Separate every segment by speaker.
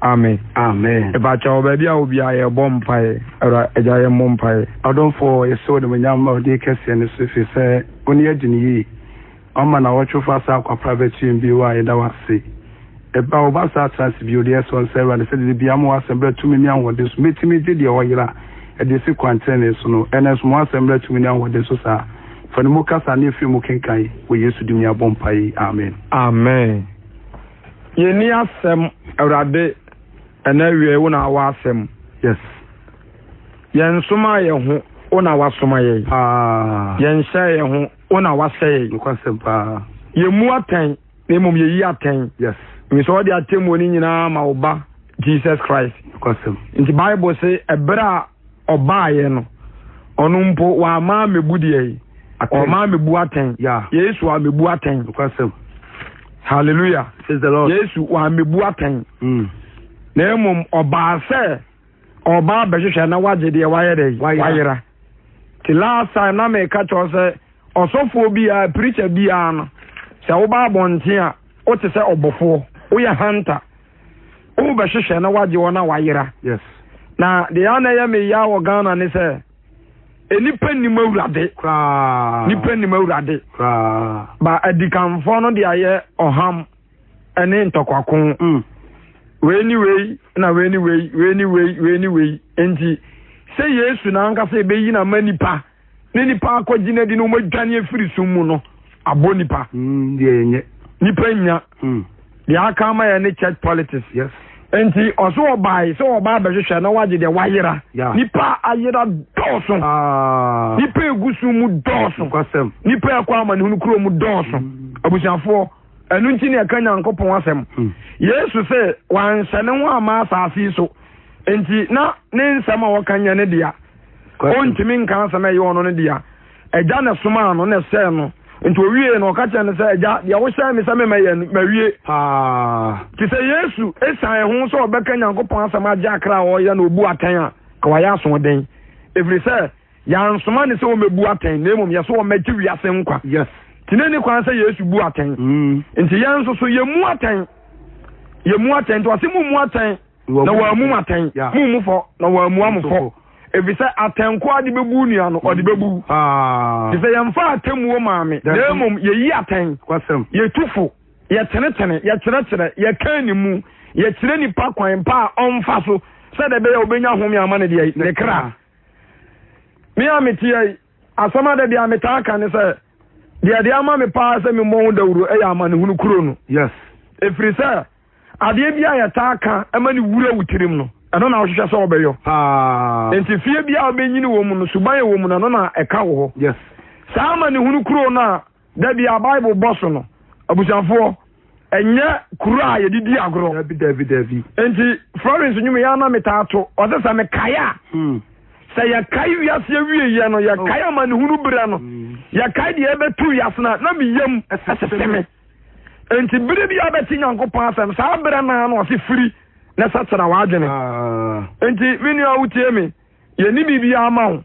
Speaker 1: Amen.
Speaker 2: Amen.
Speaker 1: Mepakyɛw, baabi a obiara yɛbɔ mpae. Awura, Agya yɛmmɔ mpae.
Speaker 2: Ɔdomfoɔ, yɛsrɛ wo animuonyam ma wo din kɛseɛ no so, ɛfiri sɛ wo ne adi no yie. Woama nnawɔtwe fa saa akwaprɛ abɛto yɛn bio a, yɛda wo ase. Ɛberɛ a wo ba saa atena ase bio de, yɛsrɛ wo sɛ, Awurade, sɛdeɛ da biara ma w'asɛm berɛ tumi ne ahoɔden so mɛtumi gye deɛ ɔyera de asi kwan tenenee so no, ɛnnɛ nso ma w'asɛm berɛ tumi ne ahoɔden so saa. Fa ne mu kasa ne ɛfiri mu kenkan, wɔ Yesu din mu yɛabɔ mpaeɛ yi, amen.
Speaker 1: Amen. Yɛnni asɛm, Awurade, ɛnɛ awia yi wo na wɔ asɛm.
Speaker 2: Yes.
Speaker 1: Yɛnsomaa yɛn ho, wo na wasoma yɛn.
Speaker 2: Paa.
Speaker 1: Yɛnhyɛɛ yɛn ho, wo na wahyɛ yɛn.
Speaker 2: Nokwasɛm paa.
Speaker 1: Yɛmmu atɛn, na mmom yɛyi atɛn.
Speaker 2: Yes.
Speaker 1: Ɛfiri sɛ wɔde atemmuo no nyinaa ma wo ba, Jesus Christ.
Speaker 2: Nokwasɛm.
Speaker 1: Nti Bible se, ɛberɛ a ɔbaeɛ no, ɔno mpo wamma ammɛbu deɛ yi. Ɔmma ammɛbu atɛn.
Speaker 2: Yeah.
Speaker 1: Yesu ammɛbu atɛn.
Speaker 2: Nokwasɛm.
Speaker 1: Hallelujah.
Speaker 2: Praise the Lord.
Speaker 1: Yesu wammɛbu atɛn. Na mmom ɔbaa sɛ ɔba abɛhwehwɛ na wagye deɛ wayɛ dɛ wayera. Ti last time na meka kyerɛ sɛ ɔsɔfoɔ biara, preacher biara no, sɛ woba abɔnten a, wote sɛ ɔbɔfoɔ, woyɛ hunter. Wobɛhwehwɛ na wagye wɔn a wayera.
Speaker 2: Yes.
Speaker 1: Na deɛ ana ɛyɛ me ya wɔ Ghana ne sɛ nnipa nnim Awurade.
Speaker 2: Koraa.
Speaker 1: Nnipa nnim Awurade.
Speaker 2: Koraa.
Speaker 1: Ba adikanfoɔ no de ayɛ ɔham ne ntɔkwako. Wei ne wei na wei ne wei, wei ne wei, wei ne wei. Enti sɛ Yesu na ankasa ebeyi na ama nipa ne nipa akɔgye n'adi na wɔadwane afiri sum mu no abɔ nipa.
Speaker 2: Deɛ yɛnyɛ.
Speaker 1: Nipa nnya. Deɛ aka ama yɛ ne church politics.
Speaker 2: Yes.
Speaker 1: Enti ɔso ɔbae sɛ ɔba abɛhwehwɛ na wagye deɛ wayera.
Speaker 2: Yeah.
Speaker 1: Nipa ayera dɔɔso. Nipa egu sum mu dɔɔso.
Speaker 2: Nokwasɛm.
Speaker 1: Nipa ɛkɔ amanehunu kuro mu dɔɔso. Abusuafoɔ, ɛno nti na ɛka Nyankopɔn asɛm. Yesu sɛ wanhyɛ ne ho amma asase yi so. Enti na ne nsɛm a ɔka nyɛ ne dea. Ɔntumi nka asɛm a ɛyɛ ɔno ne dea. Agya na ɛsomaa no na ɛhyɛɛ no. Nti owiee no, ɔka kyerɛɛ no sɛ, Agya, deɛ wohyɛɛ me sɛ memmɛyɛ no, mawie.
Speaker 2: Paa.
Speaker 1: Nti sɛ Yesu esiane ho sɛ ɔbɛka Nyankopɔn asɛm agye akra a ɔreyɛ na obu atɛn a, ka wayɛ asoɔden. Ɛfiri sɛ, yɛansoma no sɛ ɔmmɛbu atɛn, na mmom yɛsɛ ɔmmɛgye wiase nkwa.
Speaker 2: Yes.
Speaker 1: Nti na ɛnni kwan sɛ Yesu bu atɛn. Nti yɛn nso so, yɛmmu atɛn. Yɛmmu atɛn. Nti ɔse mommu atɛn. Na wɔammu mo atɛn. Mommu fɔ, na wɔammua mo fɔ. Ɛfiri sɛ atɛn ko a de bɛbu nua no, ɔde bɛbu wo. Te sɛ yɛmfa atemmuo maa me, na mmom yɛyi atɛn, yɛtu fo, yɛtenetene, yɛkyerɛkyerɛ, yɛka animu, yɛkyerɛ nipa kwan pa a ɔmfa so, sɛdeɛ ɛbɛyɛ a ɔbɛnya home ama ne deɛ, ne kra. Me a mete ha yi, asɛm a da biara metaa ka ne sɛ, deɛ ɛde ama me paa sɛ memmɔ ho dawuro yɛ amanehunu kuro no.
Speaker 2: Yes.
Speaker 1: Ɛfiri sɛ Adeɛ bi a yɛtaa ka ma no wura wo tirim no, ɛno na wohwehwɛ sɛ wobɛyɔ.
Speaker 2: Paa.
Speaker 1: Nti fie bi a wobɛnyini wɔ mu no, suban a ɛwɔ mu no, ɛno na ɛka wɔ hɔ.
Speaker 2: Yes.
Speaker 1: Saa amanehunu kuro no a da bi a Bible bɔ so no, abusuafoɔ, ɛnyɛ kuro a yɛde di agorɔ.
Speaker 2: Dabi, dabi, dabi.
Speaker 1: Nti Florence nnwom yi ara na metaa to. Ɔse sɛ mekae a, sɛ yɛkae wiase awieeɛ no, yɛkae amanehunu berɛ no, yɛkae deɛ ɛbɛto wiase no a, na me yam hyehye me. Enti bere bi a bɛte Nyankopɔn asɛm, saa berɛ no ara na ɔse firi na sakyera w'adwene.
Speaker 2: Ah.
Speaker 1: Enti me nua wotie me, yɛnni biribiara ma wo.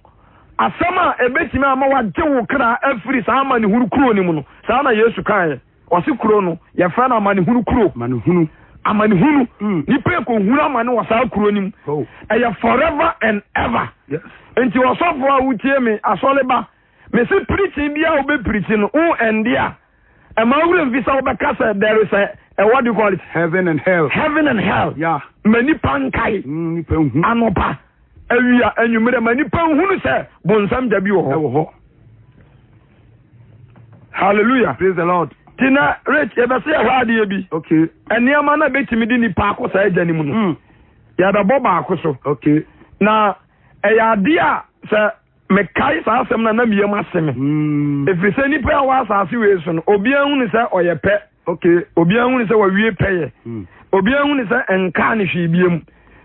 Speaker 1: Asɛm a ɛbɛtumi ama wagye wo kra afiri saa amanehunu kuro no mu no, saa na Yesu kaeɛ. Ɔse kuro no, yɛfrɛ no amanehunu kuro.
Speaker 2: Amanehunu.
Speaker 1: Amanehunu. Nipa ɛkɔhunu amane wɔ saa kuro no mu.
Speaker 2: Oh.
Speaker 1: Ɛyɛ forever and ever.
Speaker 2: Yes.
Speaker 1: Enti ɔsɔfoɔ a wotie me, asɔreba, mese preaching biara a wobɛpreachi no, wo ɛnde a, Ɛma wo werɛ mfi sɛ wobɛka sɛ there is a, a what do you call it?
Speaker 2: Heaven and hell.
Speaker 1: Heaven and hell.
Speaker 2: Yeah.
Speaker 1: Ma nipa nkae.
Speaker 2: Nipa nhu.
Speaker 1: Anɔpa, awia, anwummerɛ, ma nipa nhunu sɛ bonsam gya bi wɔ hɔ.
Speaker 2: Ɛwɔ hɔ.
Speaker 1: Hallelujah.
Speaker 2: Praise the Lord.
Speaker 1: Ti na Rich, yɛbɛsɛ yɛhwɛ adeɛ bi.
Speaker 2: Okay.
Speaker 1: Nneɛma na bɛtumi de nipa akɔ saa agya no mu no. Yɛbɛbɔ baako so.
Speaker 2: Okay.
Speaker 1: Na ɛyɛ adeɛ a sɛ Mekae saa asɛm no a, na me yam ahye me. Ɛfiri sɛ nnipa a ɛwɔ asase wei so no, obiara hunu sɛ ɔyɛ pɛ.
Speaker 2: Okay.
Speaker 1: Obiara hunu sɛ wawie pɛyɛ. Obiara hunu sɛ nkaa ne hwee biam.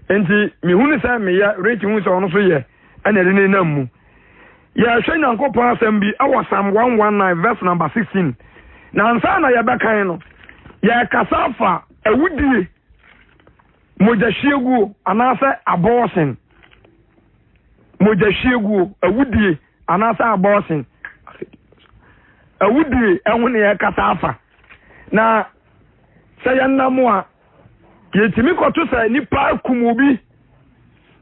Speaker 1: Nti mehunu sɛ meyɛ, Rich hunu sɛ ɔno nso yɛ, ɛna ɛde ne nam mu. Yɛhwɛ Nyankopɔn asɛm bi ɛwɔ Psalm 119 verse number 16. Na ansa na yɛbɛkan no, yɛrekasa afa awudie, mogyahwieguo anaasɛ abortion. Mogyahwieguo, awudie anaasɛ abortion. Awudie ɛho ne yɛkasa afa. Na sɛ yɛnam a, Yɛtumi kɔto sɛ nipa akum obi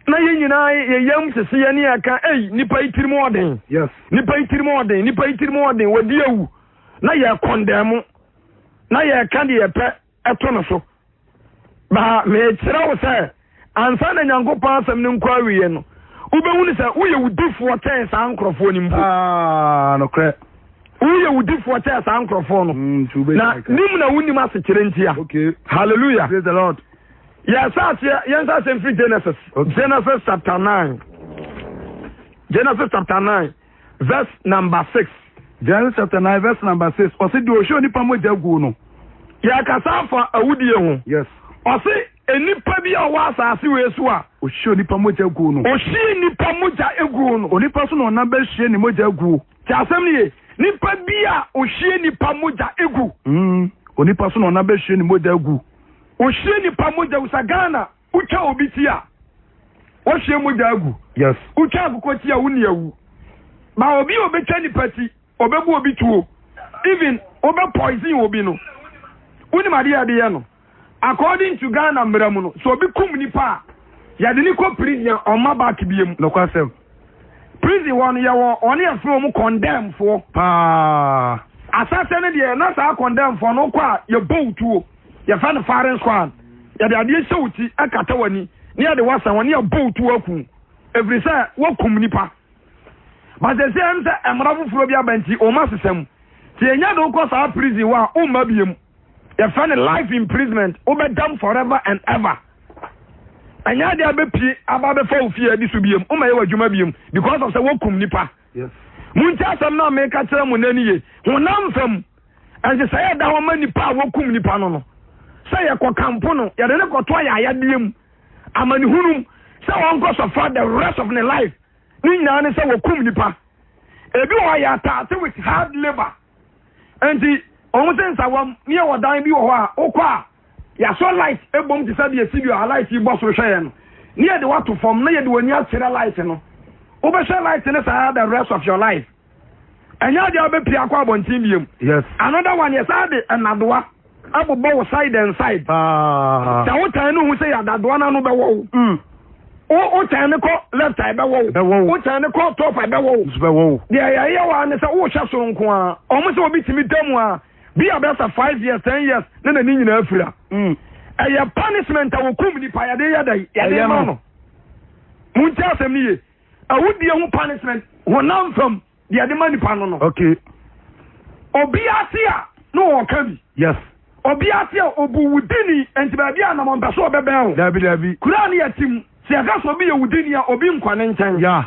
Speaker 1: na yɛn nyinaa yɛyam sese yɛn ne yɛka, ei, nipa yi tirim ɔden.
Speaker 2: Yes.
Speaker 1: Nipa yi tirim ɔden, nipa yi tirim ɔden, wadi awu. Na yɛkɔndɛn mo. Na yɛka deɛ yɛpɛ ɛto no so. Ba mekyerɛ wo sɛ ansa na Nyankopɔn asɛm no nkɔ awieɛ no, wobɛhunu sɛ woyɛ wudifoɔ kyɛn saa nkurɔfoɔ no mpo.
Speaker 2: Ah, nokorɛ.
Speaker 1: Woyɛ wudifoɔ kyɛn saa nkurɔfoɔ no.
Speaker 2: Na
Speaker 1: nim na wonim asekyerɛ ntia.
Speaker 2: Okay.
Speaker 1: Hallelujah.
Speaker 2: Praise the Lord.
Speaker 1: Yɛnsa aseɛ mfiri Genesis.
Speaker 2: Okay.
Speaker 1: Genesis chapter 9. Genesis chapter 9 verse number 6.
Speaker 2: Genesis chapter 9 verse number 6. Ɔse deɛ ɔhwɛ onipa mogya guo no.
Speaker 1: Yɛkasa afa awudie ho.
Speaker 2: Yes.
Speaker 1: Ɔse nnipa bi a ɔwɔ asase wei so a.
Speaker 2: Ɔhwie onipa mogya guo no.
Speaker 1: Ɔhwie nnipa mogya guo no.
Speaker 2: Onipa so na ɔnam bɛhwie ne mogya guo.
Speaker 1: Ti asɛm no ye. Nipa bi a ɔhwie nnipa mogya gu.
Speaker 2: Onipa so na ɔnam bɛhwie ne mogya gu.
Speaker 1: Ɔhwie nnipa mogya gu. Sɛ Ghana wotwa obi ti a, wɔhwie mogya agu.
Speaker 2: Yes.
Speaker 1: Wotwa akokɔ ti a, wonni awu. Ba obi a obetwa nipa ti, obebu obi tuo. Even wobɛ poison obi no. Wonim adeɛ a yɛde yɛ no. According to Ghana mmara mu no, sɛ obi kum nipa a, yɛde ne kɔ prison a ɔmma back biem.
Speaker 2: Nokwasɛm.
Speaker 1: Prison hɔ no yɛwɔ wɔn yɛfrɛ wɔn condemn foɔ.
Speaker 2: Paa.
Speaker 1: Asase no deɛ na saa condemn foɔ no kɔ a yɛbɔ wo tuo. Yɛfrɛ no firing squad. Yɛde adeɛ hyɛ wo ti ɛkata w'ani ne yɛde wasan wɔn ne yɛbɔ wo tuo aku. Ɛfiri sɛ woakum nipa. But sɛ sɛ ɛm sɛ mmara foforɔ bi aba nti wɔn asesa mu. Nti yɛnya de wokɔ saa prison hɔ a womma biem. Yɛfrɛ no life imprisonment. Wobɛdam forever and ever. Ɛnyɛ adeɛ a bɛpie aba bɛfa wo fie adi so biem. Womɛyɛ w'adwuma biem because of sɛ woakum nipa.
Speaker 2: Yes.
Speaker 1: Monti asɛm no a meka kyerɛ mo nnɛ no ye. Honam fam nhyehyɛeɛ ɛda hɔ ma nipa a wɔkum nipa no no. Sɛ yɛkɔ kampo no, yɛde ne kɔto ayayadeɛ mu, amanehunu mu, sɛ wɔnkɔ suffer the rest of ne life. Ne nyinaa ne sɛ wɔkum nipa. Ebi wɔ hɔ yɛ ataate with hard labour. Nti wɔn sɛ nsawam ne yɛwɔ dan bi wɔ hɔ a wokɔ a yɛasɔ light ebom te sɛ deɛ studio a light yi bɔ soro hwɛ yɛn no. Ne yɛde wato fam na yɛde w'ani akyerɛ light no. Wobɛhwɛ light no saa the rest of your life. Ɛnyɛ adeɛ a wobɛpie akɔ abɔnten biem.
Speaker 2: Yes.
Speaker 1: Another one yɛ saa de nnadoa abobɔ wo side and side.
Speaker 2: Paa.
Speaker 1: Sɛ wotan no hu sɛ yɛ adadoa no ano bɛwɔ wo. Wotan no kɔ left a ɛbɛwɔ wo.
Speaker 2: Bɛwɔ wo.
Speaker 1: Wotan no kɔ top a ɛbɛwɔ wo.
Speaker 2: Nso bɛwɔ wo.
Speaker 1: Deɛ yɛyɛ wɔ ne sɛ wohyɛ soro nko a ɔmo sɛ obi tumi da mu a bi a bɛyɛ sɛ 5 years 10 years ne n'ani nyinaa afira. Ɛyɛ punishment a wɔkum nipa yɛde yɛ dɛ yɛde ma no. Monti asɛm no ye. Awudie ho punishment honam fam deɛ yɛde ma nipa no no.
Speaker 2: Okay.
Speaker 1: Obi ase a na ɔka bi.
Speaker 2: Yes.
Speaker 1: Obi ase a obu wudini nti baabi a nam ɔmpɛ so ɔbɛbɛn o.
Speaker 2: Dabi dabi.
Speaker 1: Kura ne yɛ tim. Sɛ yɛka sɛ obi yɛ wudini a obi nkɔ ne nkyɛn.
Speaker 2: Ya.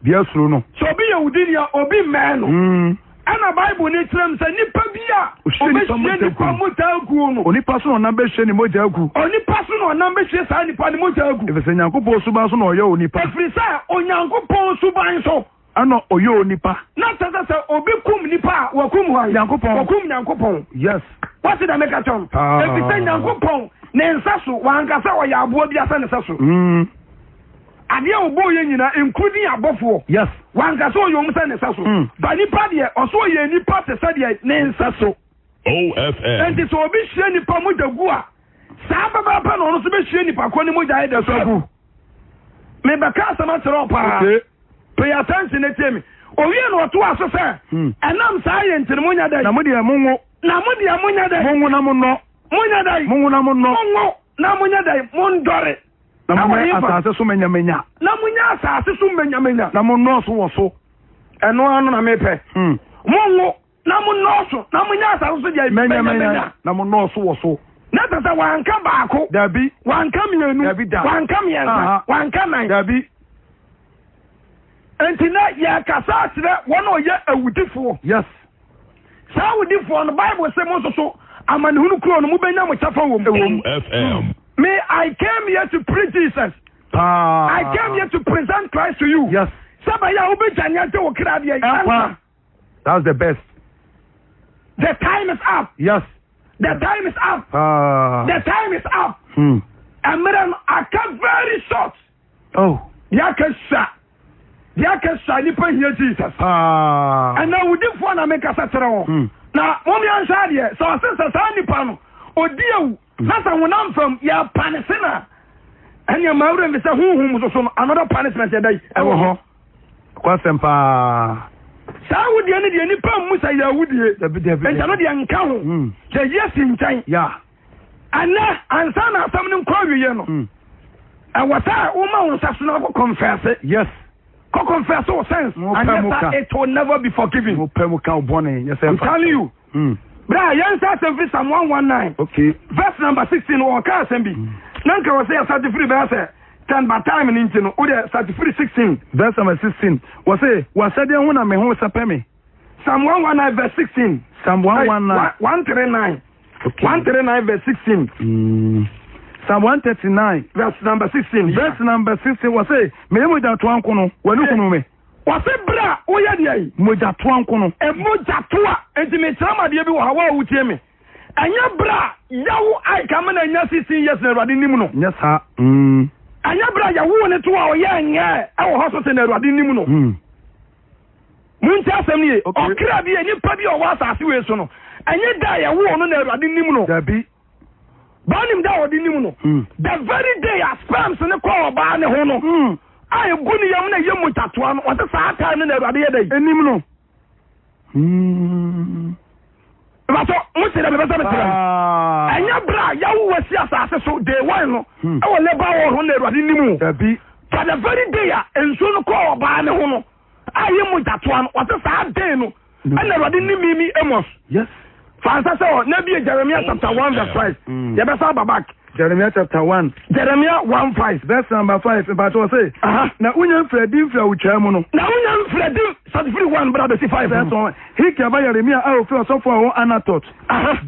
Speaker 2: Bia suro no.
Speaker 1: Sɛ obi yɛ wudini a obi mmɛn no. Ɛna Bible ne kyerɛ mu sɛ nipa bi a ɔbɛhyia nipa mogya aguo no.
Speaker 2: Onipa so na ɔnam bɛhyia ne mogya agu.
Speaker 1: Onipa so na ɔnam bɛhyia saa nipa ne mogya agu.
Speaker 2: Ɛfiri sɛ Nyankopɔn suban so na ɔyɛ onipa.
Speaker 1: Ɛfiri sɛ Onyankopɔn suban so.
Speaker 2: Ɛna ɔyɛ onipa.
Speaker 1: Na kyerɛ sɛ sɛ obi kum nipa a wɔkum hwan?
Speaker 2: Nyankopɔn.
Speaker 1: Wɔkum Nyankopɔn.
Speaker 2: Yes.
Speaker 1: Wɔsi dɛm ka kyɛn. Ɛfiri sɛ Nyankopɔn ne nsa so wanka sɛ ɔyɛ aboa bi asɛ ne sɛ so. Adeɛ a ɔbɔɔ yɛ nyinaa including abɔfoɔ.
Speaker 2: Yes.
Speaker 1: Wanka sɛ ɔyɛ ɔmu sɛ ne nsa so. Ba nipa deɛ ɔso ɔyɛ nipa te sɛ deɛ ne nsa so.
Speaker 3: OFM.
Speaker 1: Nti sɛ obi hyia nipa mogya gu a saa pɛpɛɛpɛ na ɔno nso bɛhyia nipa kɔ ne mogya ayɛ dɛ so agu. Mebɛka asɛm akyerɛ wo paa.
Speaker 2: Okay.
Speaker 1: Pay attention na tie me. Owie na ɔto aso sɛ ɛnam saa yɛ nti no monyɛ dɛ.
Speaker 2: Na mo deɛ monwo.
Speaker 1: Na mo deɛ monyɛ dɛ.
Speaker 2: Monwo na monnɔ.
Speaker 1: Monyɛ dɛ.
Speaker 2: Monwo na monnɔ.
Speaker 1: Monwo na monyɛ dɛ. Mondɔre.
Speaker 2: Na monyɛ asase so manyamanya.
Speaker 1: Na monyɛ asase so manyamanya.
Speaker 2: Na monnɔɔso wɔ so.
Speaker 1: Ɛno ano na mepɛ. Monwo na monnɔɔso na monyɛ asase so deɛ manyamanya.
Speaker 2: Na monnɔɔso wɔ so.
Speaker 1: Na kyerɛ sɛ wanka baako.
Speaker 2: Dabi.
Speaker 1: Wanka mmienu.
Speaker 2: Dabi da.
Speaker 1: Wanka mmiɛnsa. Wanka nan.
Speaker 2: Dabi.
Speaker 1: Nti na yɛkasa akyerɛ wɔn a ɔyɛ awudifoɔ.
Speaker 2: Yes.
Speaker 1: Saa awudifoɔ no Bible sɛ mo nso so amanehunu kuro no mobɛnya mo kyɛfa wɔ mu.
Speaker 3: OFM.
Speaker 1: Me, I came here to preach Jesus.
Speaker 2: Paa.
Speaker 1: I came here to present Christ to you.
Speaker 2: Yes.
Speaker 1: Sɛ bɛyɛ a wobɛgya nea gye wo kra deɛ.
Speaker 2: Ɛnkwa. That's the best.
Speaker 1: The time is up.
Speaker 2: Yes.
Speaker 1: The time is up.
Speaker 2: Ah.
Speaker 1: The time is up. Mmerɛ no aka very short.
Speaker 2: Oh.
Speaker 1: Deɛ aka sua. Deɛ aka sua nipa hia Jesus.
Speaker 2: Ah.
Speaker 1: Ɛna awudifoɔ na mekasa kyerɛ wɔn. Na mom yɛnhwɛ adeɛ sɛ ɔse sɛ saa nipa no ɔdi awu. Na sɛ honam fam yɛ panise na ɛnneɛ ma wura mfi sɛ honhom so so no another punishment yɛ dɛ
Speaker 2: ɛwɔ hɔ. Kwasɛm paa.
Speaker 1: Saa awudie no deɛ nipa mmu sɛ yɛ awudie.
Speaker 2: Dabi dabi.
Speaker 1: Nti ɛno deɛ nka ho. Yɛ yɛ si nkyɛn.
Speaker 2: Ya.
Speaker 1: Ɛnɛ ansa na asɛm no nkɔ awieɛ no. Ɛwɔ sɛ woma wo nsa so na kɔ confess.
Speaker 2: Yes.
Speaker 1: Kɔ confess wo sins. Anyɛ sa it will never be forgiven.
Speaker 2: Mo pɛ mo ka wo bɔne. Nyɛ sɛ
Speaker 1: I'm telling you. Bra yɛn nsa asɛm firi Psalm 119.
Speaker 2: Okay.
Speaker 1: Verse number 16 wɔka asɛm bi. Na nka wɔ sɛ yɛsate firi bɛyɛ sɛ 10 but time no nti no wode sate firi 16.
Speaker 2: Verse number 16. Wɔ se w'asɛdeɛ ho na me ho sɛpɛ me.
Speaker 1: Psalm 119 verse 16.
Speaker 2: Psalm 119.
Speaker 1: 139.
Speaker 2: Okay.
Speaker 1: 139 verse 16.
Speaker 2: Psalm 139.
Speaker 1: Verse number 16.
Speaker 2: Verse number 16. Wɔ se meyɛ mogyatoa nko no w'ani hunu me.
Speaker 1: Wɔse berɛ a woyɛ deɛ yi.
Speaker 2: Mogyatoa nko no.
Speaker 1: Mogyatoa. Enti mekyerɛ mo adeɛ bi wɔ ha, wo a wotie me. Ɛnyɛ berɛ a yɛwo Ike ama no anya 16 years na Awurade nim no.
Speaker 2: Nyɛ saa.
Speaker 1: Ɛnyɛ berɛ a yɛwoo no to a ɔyɛ nyɛɛ ɛwɔ hospital na Awurade nim no. Montie asɛm no yie. Ɔkra bi a nipa bi a ɔwɔ asase wei so no, ɛnyɛ da a yɛwoo no na Awurade nim no.
Speaker 2: Dabi.
Speaker 1: Baa nim da a ɔde nim no. The very day a sperms no kɔɔ ɔbaa ne ho no, a egu ne yam na ɛyɛ mogyatoa no, ɔsɛ saa time no na Awurade yɛ dɛ.
Speaker 2: Enim no.
Speaker 1: Ìbàtɔ, mo ti dɛ mi bɛ sɛ mi kyerɛ no. Ɛnyɛ bere a yawo wɔ si asase so day one no, ɛwɔ labour ward ho na Awurade nim o.
Speaker 2: Dabi.
Speaker 1: But the very day a nsuo no kɔɔ ɔbaa ne ho no, a ɛyɛ mogyatoa no, ɔsɛ saa day no, ɛna Awurade nim mi mi Amos.
Speaker 2: Yes.
Speaker 1: Fansa sɛ ɔ na bie Jeremiah chapter 1 verse 5. Yɛbɛsa aba back.
Speaker 2: Jeremiah chapter 1.
Speaker 1: Jeremiah 1 5.
Speaker 2: Verse number 5. Mpatɔ sɛ. Na wonya mfiradi mfiri awotwaa mu no.
Speaker 1: Na wonya mfiradi sate firi 1 bra bɛsi 5.
Speaker 2: Verse 1. Hilkia ba Yeremia a ofiri ɔsɔfo a ɔwɔ Anatot.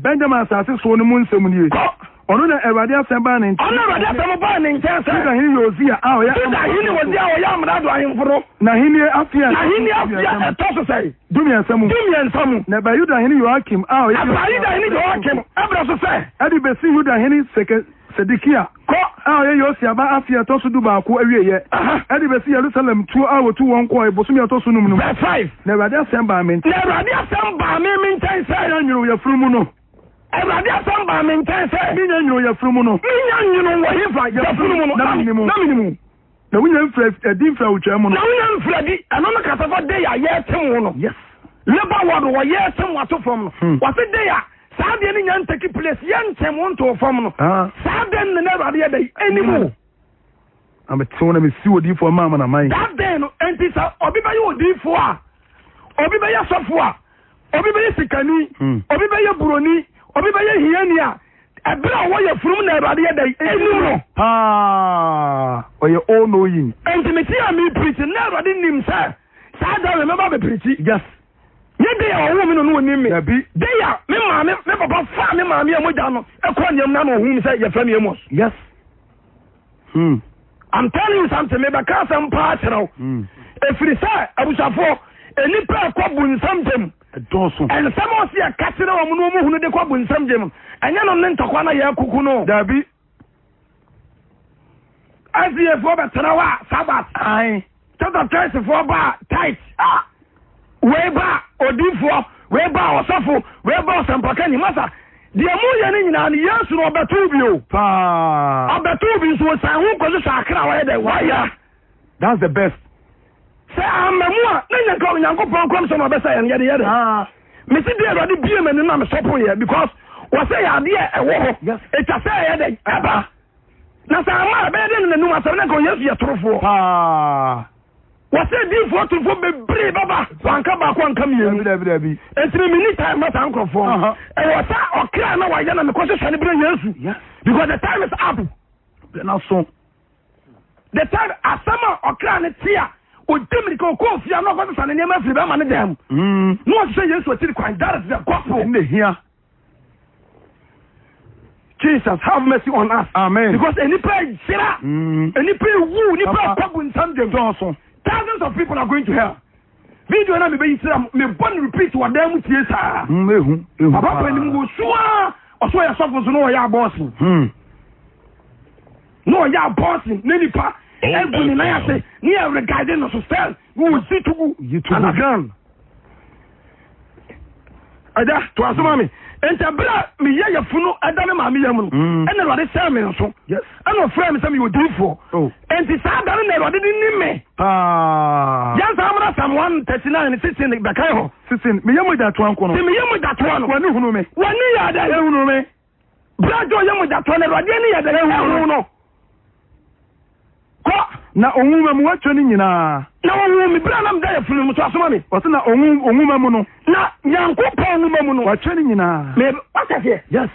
Speaker 2: Benjamin asase soɔ no mu nsɛm nie.
Speaker 1: Kɔ.
Speaker 2: Ɔno na Awurade asɛm baa ne nkyɛn.
Speaker 1: Ɔno Awurade asɛm baa ne nkyɛn sɛ.
Speaker 2: Yuda hene Yosia a ɔyɛ.
Speaker 1: Yuda hene Yosia a ɔyɛ amrado ahemfo no.
Speaker 2: N'ahenni afe a.
Speaker 1: N'ahenni afe a ɛtɔ so sɛ.
Speaker 2: 13 mu.
Speaker 1: 13 mu.
Speaker 2: Na ɛbaa Yuda hene Yoakim a ɔyɛ.
Speaker 1: Ɛbaa Yuda hene Yoakim ɛbrɛ so sɛ.
Speaker 2: Ɛde besi Yuda hene Sedekia.
Speaker 1: Kɔ.
Speaker 2: A ɔyɛ Yosia ba afe a ɛtɔ so 11 awieeɛ. Ɛde besi Yerusalem tuo a wɔtu wɔn kɔɔ bosome a ɛtɔ so 5 no mu.
Speaker 1: Verse 5.
Speaker 2: Na Awurade asɛm baa me nkyɛn.
Speaker 1: Na Awurade asɛm baa me me nkyɛn sɛ.
Speaker 2: Menya nwene wɔ yafunu mu no.
Speaker 1: Awurade asɛm baa me nkyɛn sɛ.
Speaker 2: Menya nwene wɔ yafunu mu no.
Speaker 1: Menya nwene wɔ hefa yafunu mu no.
Speaker 2: Na menim.
Speaker 1: Na menim.
Speaker 2: Na wonya mfiri adi mfiri awotwaa mu no.
Speaker 1: Na wonya mfiri adi ɛno no kasa fa day a yɛtem wo no.
Speaker 2: Yes.
Speaker 1: Labour ward wɔ yɛtem wato fam no. Wɔse day a saa deɛ no nya ntaki place yɛntem wo ntoo fam no. Saa day no na Awurade yɛ dɛ anim wo.
Speaker 2: Na mete wo na mesi odiyifoɔ maa amanaman.
Speaker 1: That day no enti sɛ obi bɛyɛ odiyifoɔ a, obi bɛyɛ sɔfo a, obi bɛyɛ sikani, obi bɛyɛ buroni, obi bɛyɛ hiani a, ɛberɛ a wɔyɛ funum na Awurade yɛ dɛ anim no.
Speaker 2: Paa, ɔyɛ all knowing.
Speaker 1: Enti mete a me preach na Awurade nim sɛ saa da wei mɛba bɛ preach.
Speaker 2: Yes.
Speaker 1: Nye day a ɔwoo me no na onim me.
Speaker 2: Dabi.
Speaker 1: Day a me maame me papa faa me maame a mogya no ɛkɔ nneɛm na na ɔhu me sɛ yɛfrɛ me Amos.
Speaker 2: Yes.
Speaker 1: I'm telling you something, mebɛka asɛm paa kyerɛ wo. Ɛfiri sɛ abusuafoɔ, nnipa ɛkɔ bunsam gyem.
Speaker 2: Ɛdɔɔso.
Speaker 1: Nsɛm a ɔsi ɛka kyerɛ wɔn na wɔn hunu de kɔ bunsam gyem. Ɛnyɛ no ne ntɔkwa na yɛkuku no.
Speaker 2: Dabi.
Speaker 1: SDA foɔ bɛtena hɔ a Sabbath.
Speaker 2: Aye.
Speaker 1: Church of Christ foɔ ba a tight. Ah. Wei ba odiifoɔ, wei ba ɔsɔfo, wei ba ɔsɛmpakani. Masa, deɛ moyɛ no nyinaa no, Yesu no ɔbɛtoo bi o.
Speaker 2: Paa.
Speaker 1: Ɔbɛtoo bi nso ɔsan ho nkɔhwehwɛ akra a wɔyɛ dɛ wɔayɛ.
Speaker 2: That's the best.
Speaker 1: Sɛ amma mu a, na nyanka Onyankopɔn nkɔmhyɛ na ɔbɛsɛ yɛn yɛde yɛ dɛ. Mesi deɛ Awurade bie m'anim na mesɔpo yɛ because wɔsɛ yɛ adeɛ ɛwɔ hɔ.
Speaker 2: Yes.
Speaker 1: Ɛtwa sɛ ɛyɛ dɛ ɛba. Na sɛ amma a, ɛbɛyɛ dɛ na n'anum asɛm na nka Yesu yɛ torofoɔ.
Speaker 2: Paa.
Speaker 1: Wɔsɛ diifoɔ torofoɔ bebree bɛba, wanka baako anka mmienu.
Speaker 2: Dabi dabi.
Speaker 1: Enti me menni time ma saa nkurɔfoɔ. Ɛwɔ sɛ ɔkra na wayɛ na mekɔhwehwɛ no berɛ Yesu.
Speaker 2: Yes.
Speaker 1: Because the time is up.
Speaker 2: Na so.
Speaker 1: The time asɛm a ɔkra ne te a ɔdi mirika ɔkɔ ofie a na ɔkɔsesa ne nneɛma afiri bɛrima ne dan mu. Na ɔhwehwɛ Yesu akyiri kwan. That is the gospel.
Speaker 2: Ɛnna hia.
Speaker 1: Jesus have mercy on us.
Speaker 2: Amen.
Speaker 1: Because enipa ejira, enipa ewu, nipa ekɔ nsam gyem.
Speaker 2: Dɔɔso.
Speaker 1: Thousands of people are going to hell. Video na mi bɛ yi sira mi bɔ ne repeat wɔ dan mu tie saa.
Speaker 2: Ehu ehu.
Speaker 1: Papa panin wo sua ɔsɔ yɛ sɔfo so na ɔyɛ abɔɔsi. Na ɔyɛ abɔɔsi ne nipa egu ne nan ase ne yɛ regard no so still na osi tugu
Speaker 2: Yi tugu.
Speaker 1: underground. Agya, toa so ma me. Enti ɛberɛ a meyɛ yafunu ɛda me maame yam no, ɛna Awurade hyɛɛ me nso. Ɛna ɔfrɛɛ me sɛ meyɛ odiyifoɔ.
Speaker 2: Oh.
Speaker 1: Enti saa da no na Awurade de nim me.
Speaker 2: Paa.
Speaker 1: Yɛn saa mmra Psalm 139 16 bɛkae hɔ.
Speaker 2: 16 meyɛ mogyatoa nko no.
Speaker 1: Sɛ meyɛ mogyatoa no.
Speaker 2: W'ani hunu me.
Speaker 1: W'ani yɛ adɛn?
Speaker 2: Ehunu me.
Speaker 1: Berɛ a ɔyɛ mogyatoa no, Awurade ani yɛ dɛn? Ehunu no. Kɔ.
Speaker 2: Na onwuma mu watwa ne nyinaa.
Speaker 1: Na wɔhuu me berɛ a na meda yafunu mu. So asoma me.
Speaker 2: Ɔse na onwuma mu no.
Speaker 1: Na Nyankopɔn nwoma mu no.
Speaker 2: Watwa ne nyinaa.
Speaker 1: Me wate aseɛ?
Speaker 2: Yes.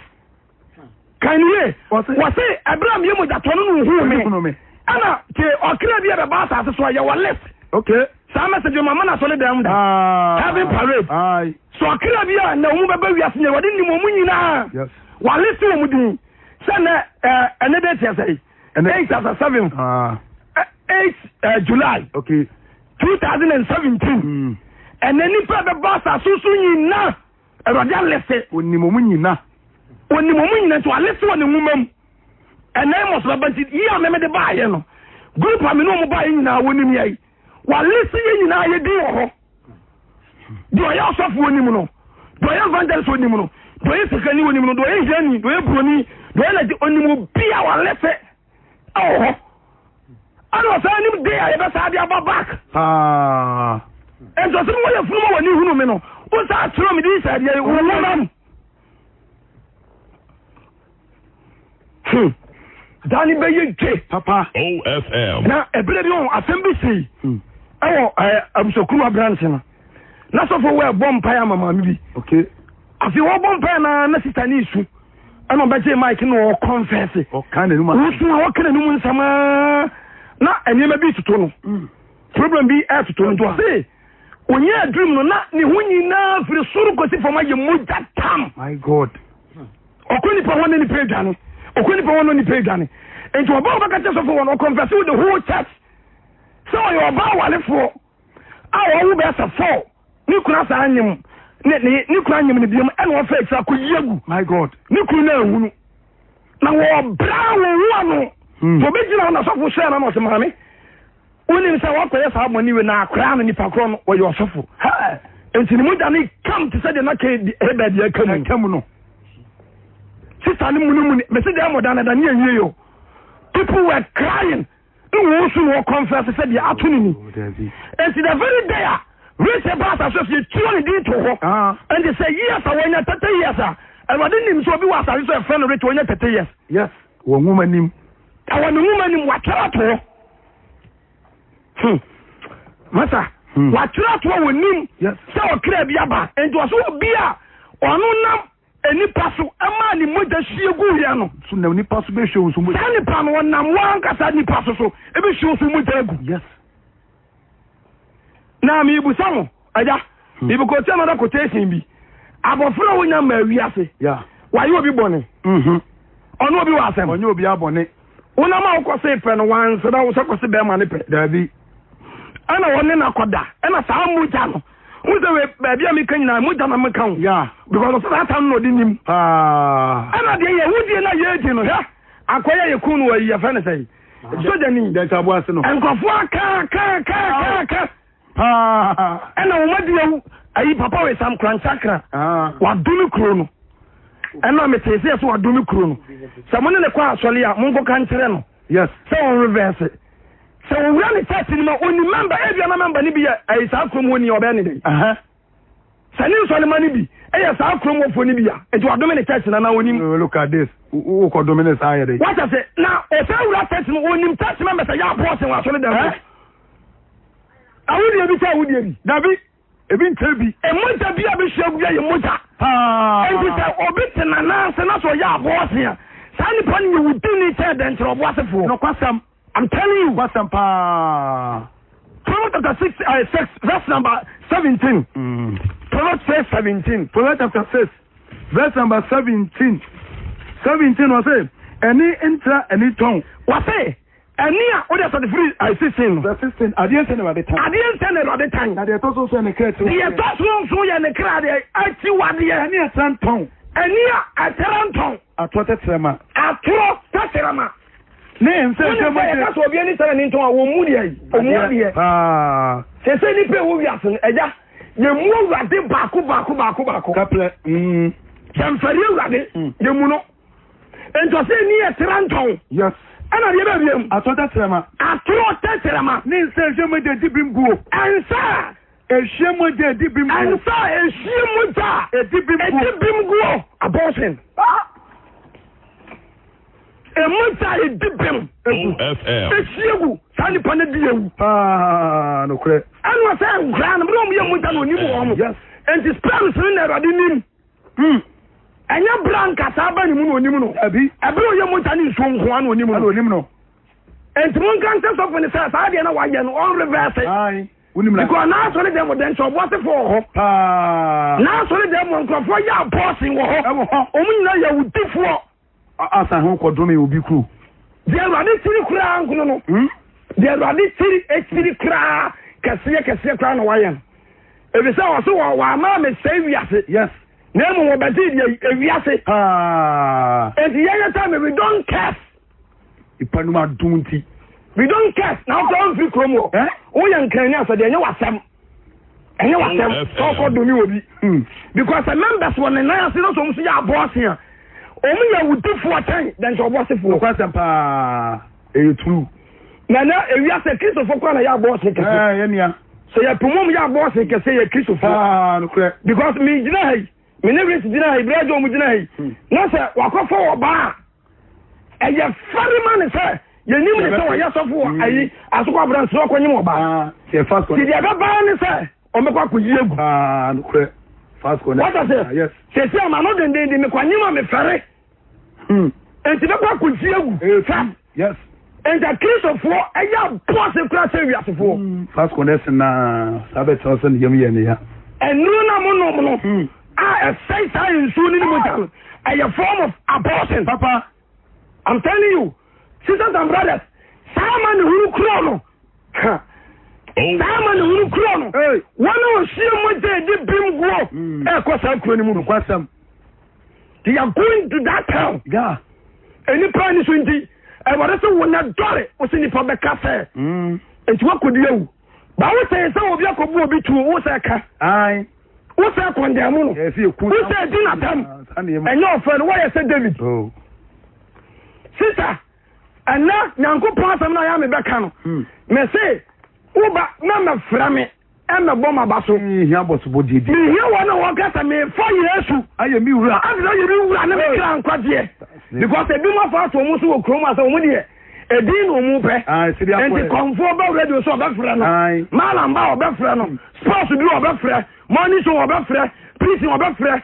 Speaker 1: Kan no yie.
Speaker 2: Wɔse.
Speaker 1: Wɔse ɛberɛ a meyɛ mogyatoa no na wɔhuu me.
Speaker 2: Wɔhuu me.
Speaker 1: Ɛna te ɔkra bi a bɛba asase so a yɛwɔ list.
Speaker 2: Okay.
Speaker 1: Saa message no mama no asɔre dan mu da.
Speaker 2: Ah.
Speaker 1: Heaven parade.
Speaker 2: Aye.
Speaker 1: So ɔkra bi a na wɔn bɛba wiase nyɛ wɔde nim wɔn nyinaa.
Speaker 2: Yes.
Speaker 1: Wɔalist wɔn din. Sɛ nɛ ɛɛ ɛnɛ date yɛ sɛ yi. 8 as 7. 8 July.
Speaker 2: Okay.
Speaker 1: 2017. Ɛnɛ nipa bɛba asase so nyinaa Awurade alese.
Speaker 2: Onim wɔn nyinaa.
Speaker 1: Onim wɔn nyinaa nti alese wɔ ne nwoma mu. Ɛnɛ Amos bɛba nti yi a mɛmɛ de baayɛ no group a me ne wɔn baayɛ nyinaa wɔnim yɛ yi. Walese yɛ nyinaa yɛ din wɔ hɔ. Deɛ ɔyɛ ɔsɔfo onim no, deɛ ɔyɛ evangelist onim no, deɛ ɔyɛ sikani onim no, deɛ ɔyɛ hiani, deɛ ɔyɛ buroni, deɛ ɔyɛ nagye onim obi a walese ɛwɔ hɔ. Ɛna ɔsan nim de a yɛbɛsa de aba back. Nti ɔsɛ wɔyɛ funu ma wɔne hunu me no, wosan kyerɛ me din sɛ deɛ wɔwɔ mu. Hmm. Da ne bɛyɛ dwe.
Speaker 2: Papa.
Speaker 3: OFM.
Speaker 1: Na ɛberɛ bi wɔn asɛm bi sii ɛwɔ ɛɛ abusuakuru aberante no. Na sɔfo wɔ ɛbɔ mpaeɛ ama maame bi.
Speaker 2: Okay.
Speaker 1: Afei wɔbɔ mpaeɛ na na sista ne esu. Ɛna ɔbɛgye mic na ɔkɔnfɛse.
Speaker 2: Ɔka n'anum asɛm.
Speaker 1: Wosu a ɔka n'anum nsɛm aa na nneɛma bi toto no. Problem bi ɛtoto no nti ɔse onye aduru mu no na ne ho nyinaa firi soro kɔsi fam ayɛ mogya tam.
Speaker 2: My God.
Speaker 1: Ɔkɔ nipa hɔ ne nipa adwane. Ɔkɔ nipa hɔ ne nipa adwane. Nti ɔbaa ɔbɛka kyerɛ sɔfo wɔn ɔkɔnfɛse with the whole church sɛ ɔyɛ ɔbaa awalefoɔ a ɔwo bɛyɛ sɛ four ne kunu asa anyem ne ne ne kunu anyem ne biom ɛna ɔfɛ akyire akɔyi agu.
Speaker 2: My God.
Speaker 1: Ne kunu no ahunu na wɔbra wɔn ho ano. Nti ɔbɛgyina hɔ na sɔfo hyɛɛ no na ɔsɛ maame wonim sɛ wakɔyɛ saa bɔne wei na akoraa no nipa korɔ no wɔyɛ ɔsɔfo. Nti ne mogya no kam te sɛ deɛ na Abel deɛ aka mu.
Speaker 2: Ɛka mu no.
Speaker 1: Sista no munimuni mesi deɛ mmɔda no da ne yɛ yie o. People were crying. Ne wɔn su na wɔkɔnfɛse sɛ deɛ ato ne ni. Nti the very day a Rachel ba asase so yɛtuo ne din to hɔ. Nti sɛ years a wɔnya 30 years a Awurade nim sɛ obi wɔ asase so ɛfrɛ no Rachel wɔnya 30 years.
Speaker 2: Yes, wɔ nwoma nim.
Speaker 1: Ɛwɔ ne nwoma nim watwerɛ ato hɔ. Masa, watwerɛ ato hɔ wɔ nim sɛ ɔkra bi aba. Nti ɔsɛ obi a ɔno nam nipa so ɛmaa ne mogya hwie gu yɛ no.
Speaker 2: So nam nipa so bɛhwie wo so mogya.
Speaker 1: Saa nipa no ɔnam wankasa nipa so so ɛbɛhwie wo so mogya agu.
Speaker 2: Yes.
Speaker 1: Na mebusa mo agya, mebɛkɔti another quotation bi. Abɔfra a wonya ma wiase.
Speaker 2: Yeah.
Speaker 1: Wayɛ obi bɔne. Ɔne obi wɔ asɛm.
Speaker 2: Ɔnyɛ obi abɔne.
Speaker 1: Wonam a wokɔ se pɛ no wansra wo sɛ kɔ se bɛrima ne pɛ.
Speaker 2: Daabi.
Speaker 1: Ɛna wɔne no akɔda. Ɛna saa mogya no. Wo sɛ wei baabi a meka nyinaa mogya na meka wo.
Speaker 2: Yeah.
Speaker 1: Because ɔsɛ saa tam no ɔde nim.
Speaker 2: Paa.
Speaker 1: Ɛna deɛ yɛ wodie na yɛdi no hwɛ. Akɔyɛ yɛ kun no wɔ yi yɛfrɛ no sɛ yi. Sogyani.
Speaker 2: Dɛnkyɛ aboase no.
Speaker 1: Nkurɔfoɔ aka aka aka aka aka.
Speaker 2: Paa.
Speaker 1: Ɛna wɔn adi awu ayi papa wei sam korankyakra. Wadome kuro no. Ɛna mete sɛ yɛ sɛ wadome kuro no. Sɛ mo ne ne kɔ asɔre a monkɔka nkyerɛ no.
Speaker 2: Yes.
Speaker 1: Sɛ wɔn reverse. Sɛ wɔwura ne church no mu a ɔni member ebia na member no bi yɛ ayi saa kurom hɔ ni ɔbɛyɛ ne dɛn. Sɛ ne nsɔlema no bi ɛyɛ saa kurom hɔfoɔ no bi a nti wadome ne church na na ɔnim.
Speaker 2: Look at this. Wokɔ dome ne saa yɛ dɛ.
Speaker 1: Wata sɛ na ɔsɛ wura church no ɔnim church members a yɛ aboɔ sen wɔ asɔre dɛm. Awudie bi sɛ awudie bi.
Speaker 2: Dabi. Ebi nkyɛn bi.
Speaker 1: Mogya bi a bɛhyia gu yɛ mogya.
Speaker 2: Paa.
Speaker 1: Nti sɛ obi te n'anan ase na sɛ ɔyɛ aboɔsen a, saa nipa no yɛ wudini kyɛn dɛnkyerɛ ɔboasefoɔ.
Speaker 2: Nokwasɛm.
Speaker 1: I'm telling you.
Speaker 2: Nokwasɛm paa.
Speaker 1: Proverbs chapter 6 verse number 17. Proverbs 6, 17.
Speaker 2: Proverbs chapter 6, verse number 17. 17 ɔse, ɛni ntra ɛni tɔn.
Speaker 1: Wɔse, ɛni a wode asɔde firi 16 no.
Speaker 2: Verse 16, adeɛ nsɛ na Awurade tan.
Speaker 1: Adeɛ nsɛ na Awurade tan.
Speaker 2: Na deɛ ɛtɔ so nso yɛ ne kra akyiwadeɛ.
Speaker 1: Deɛ ɛtɔ so nso yɛ ne kra deɛ akyiwadeɛ.
Speaker 2: Ɛni ɛtra ntɔn.
Speaker 1: Ɛni a ɛtra ntɔn.
Speaker 2: Atorɔ tɛtrɛma.
Speaker 1: Atorɔ tɛtrɛma.
Speaker 2: Ne nsɛ
Speaker 1: Wọ́n ní yɛ kásọ̀ obi ẹni sẹ́rẹ̀ ní ntọ́n a wọ́n mú deɛ yi, ɔmu adeɛ.
Speaker 2: Paa.
Speaker 1: Sese nipa ewu wiase no, ẹja, Yɛmu Awurade baako baako baako baako.
Speaker 2: Kaplɛ.
Speaker 1: Yɛmfɛre Awurade. Yɛmu no. Nti ɔsɛ ni yɛ tra ntɔn.
Speaker 2: Yes.
Speaker 1: Ɛna deɛ bɛɛ biam.
Speaker 2: Atorɔ tɛkyerɛma.
Speaker 1: Atorɔ tɛkyerɛma.
Speaker 2: Ne nsa ehwie mogya edi bem guo.
Speaker 1: Nsa.
Speaker 2: Ehwie mogya edi bem guo.
Speaker 1: Nsa ehwie mogya.
Speaker 2: Edi bem guo.
Speaker 1: Edi bem guo. Abortion. Mogya edi bem.
Speaker 2: Egu.
Speaker 1: Ehwie gu. Saa nipa no di ewu.
Speaker 2: Paa nokorɛ.
Speaker 1: Ɛna ɔsɛ nkura no bere wɔn yɛ mogya na onim wɔn.
Speaker 2: Yes.
Speaker 1: Nti sperms no na Awurade nim. Ɛnyɛ bere a nkasaa ba ne mu na onim no.
Speaker 2: Ɛbi.
Speaker 1: Ɛbere ɔyɛ mogya ne nsuo nko ara na onim no.
Speaker 2: Ɛna onim no.
Speaker 1: Nti mo nka nkyɛ sɔfo ne sɛ saa deɛ na wayɛ no ɔn reverse.
Speaker 2: Ayi. Wonim na.
Speaker 1: Because n'asɔre dɛm dɛn nkyɛ ɔboasefo wɔ hɔ.
Speaker 2: Paa.
Speaker 1: N'asɔre dɛm wɔ nkurɔfoɔ yɛ abɔɔsen wɔ hɔ.
Speaker 2: Ɛwɔ hɔ.
Speaker 1: Wɔn nyinaa yɛ awudifoɔ.
Speaker 2: Asa ho kɔdome obi kuro.
Speaker 1: Deɛ Awurade kyiri koraa nkono no. Deɛ Awurade kyiri akyiri koraa kɛseɛ kɛseɛ koraa na wayɛ no. Efisɛ ɔso wɔ wama mesɛe wiase.
Speaker 2: Yes.
Speaker 1: Na emu wɔbɛgye deɛ ewiase.
Speaker 2: Paa.
Speaker 1: Enti yɛn yɛ time we don't curse.
Speaker 2: Nipa num adum nti.
Speaker 1: We don't curse. Na ɔkura nfiri kurom wɔ.
Speaker 2: Eh?
Speaker 1: Woyɛ nkran ni asɛ deɛ ɛnyɛ wasɛm. Ɛnyɛ wasɛm. Sɛ ɔkɔ domi wɔ bi. Because the members wɔ ne nan ase na sɛ wɔn nso yɛ abɔɔse a. Wɔn yɛ awudifoɔ kyɛn dɛn sɛ ɔbɔɔsefoɔ.
Speaker 2: Nokwasɛm paa. Ɛyɛ true.
Speaker 1: Na na ewiase Kristofo kora na yɛ abɔɔse kɛse.
Speaker 2: Ɛɛ yɛ nua.
Speaker 1: Sɛ yɛ pɔmɔm yɛ abɔɔse kɛse yɛ Kristofo.
Speaker 2: Paa nokorɛ.
Speaker 1: Because mi gyina ha yi, mi ne Rich gyina ha yi, Brɛ John mu gyina ha yi. Na sɛ wakɔfɔ wɔ baa, ɛyɛ fɛre ma ne sɛ yɛnim ne sɛ wɔyɛ sɔfo wɔ ayi asokɔ abrɛ nso ɔkɔnyem wɔ baa.
Speaker 2: Yɛ fast
Speaker 1: Ti deɛ ɛbɛbaa ne sɛ ɔmɛkɔ akɔyi agu.
Speaker 2: Paa nokorɛ. Fast connect.
Speaker 1: Wata sɛ
Speaker 2: Yes.
Speaker 1: sɛsi ama no dendenden mekɔnyem a mefɛre. Nti bɛkɔ akɔyi agu.
Speaker 2: Ɛyɛ
Speaker 1: Fa.
Speaker 2: true. Yes.
Speaker 1: Nti Kristofoɔ ɛyɛ abɔɔse koraa sɛ wiasefoɔ.
Speaker 2: Fast connection na saa bɛ kyerɛ sɛ ne yam yɛ ne ya.
Speaker 1: Nnuro na mo nom no a ɛsɛe saa nsuo no ne mogya no ɛyɛ form of abortion.
Speaker 2: Papa.
Speaker 1: I'm telling you, sisters and brothers, saa ma ne hunu kuro no. Ha. Saa ma ne hunu kuro no.
Speaker 2: Hey.
Speaker 1: Wɔn a wɔhyia mogya edi bim guo ɛkɔ saa kuro no mu.
Speaker 2: Nokwasɛm.
Speaker 1: They are going to that town.
Speaker 2: Yeah.
Speaker 1: Nnipa ani so nti, ɛwɔde sɛ wɔn adɔre, wɔsɛ nipa bɛka sɛ. Nti wakɔdi awu. Ba wo sɛ sɛ obi akɔbu obi tuo, wo sɛ ka.
Speaker 2: Aye.
Speaker 1: Wo sɛ kɔndɛn mu no.
Speaker 2: Yɛ sɛ eku.
Speaker 1: Wo sɛ di n'atam.
Speaker 2: Saa na yɛ mu.
Speaker 1: Ɛnyɛ ɔfɛ no, wɔyɛ sɛ David.
Speaker 2: Oh.
Speaker 1: Sista, ɛnɛ Nyankopɔn asɛm no a yɛ a mebɛka no, me se, woba na mɛfrɛ me, ɛmɛbɔ m'aba so.
Speaker 2: Mehia bɔsobɔ deɛ di.
Speaker 1: Mehia wɔn a wɔka sɛ mefa Yesu.
Speaker 2: Ayɛ me wura.
Speaker 1: Afei ayɛ me wura ne me kra nkwagyeɛ. Because ebi mu afa ato wɔn so wɔ kurom a sɛ wɔn deɛ edin na wɔn pɛ.
Speaker 2: Aye, sɛdeɛ akɔ
Speaker 1: Nti
Speaker 2: yɛ.
Speaker 1: kɔnfoɔ ba radio so ɔbɛfrɛ no.
Speaker 2: Aye.
Speaker 1: Malam ba ɔbɛfrɛ no. Sports bi ɔbɛfrɛ. Morning show ɔbɛfrɛ. Preaching ɔbɛfrɛ.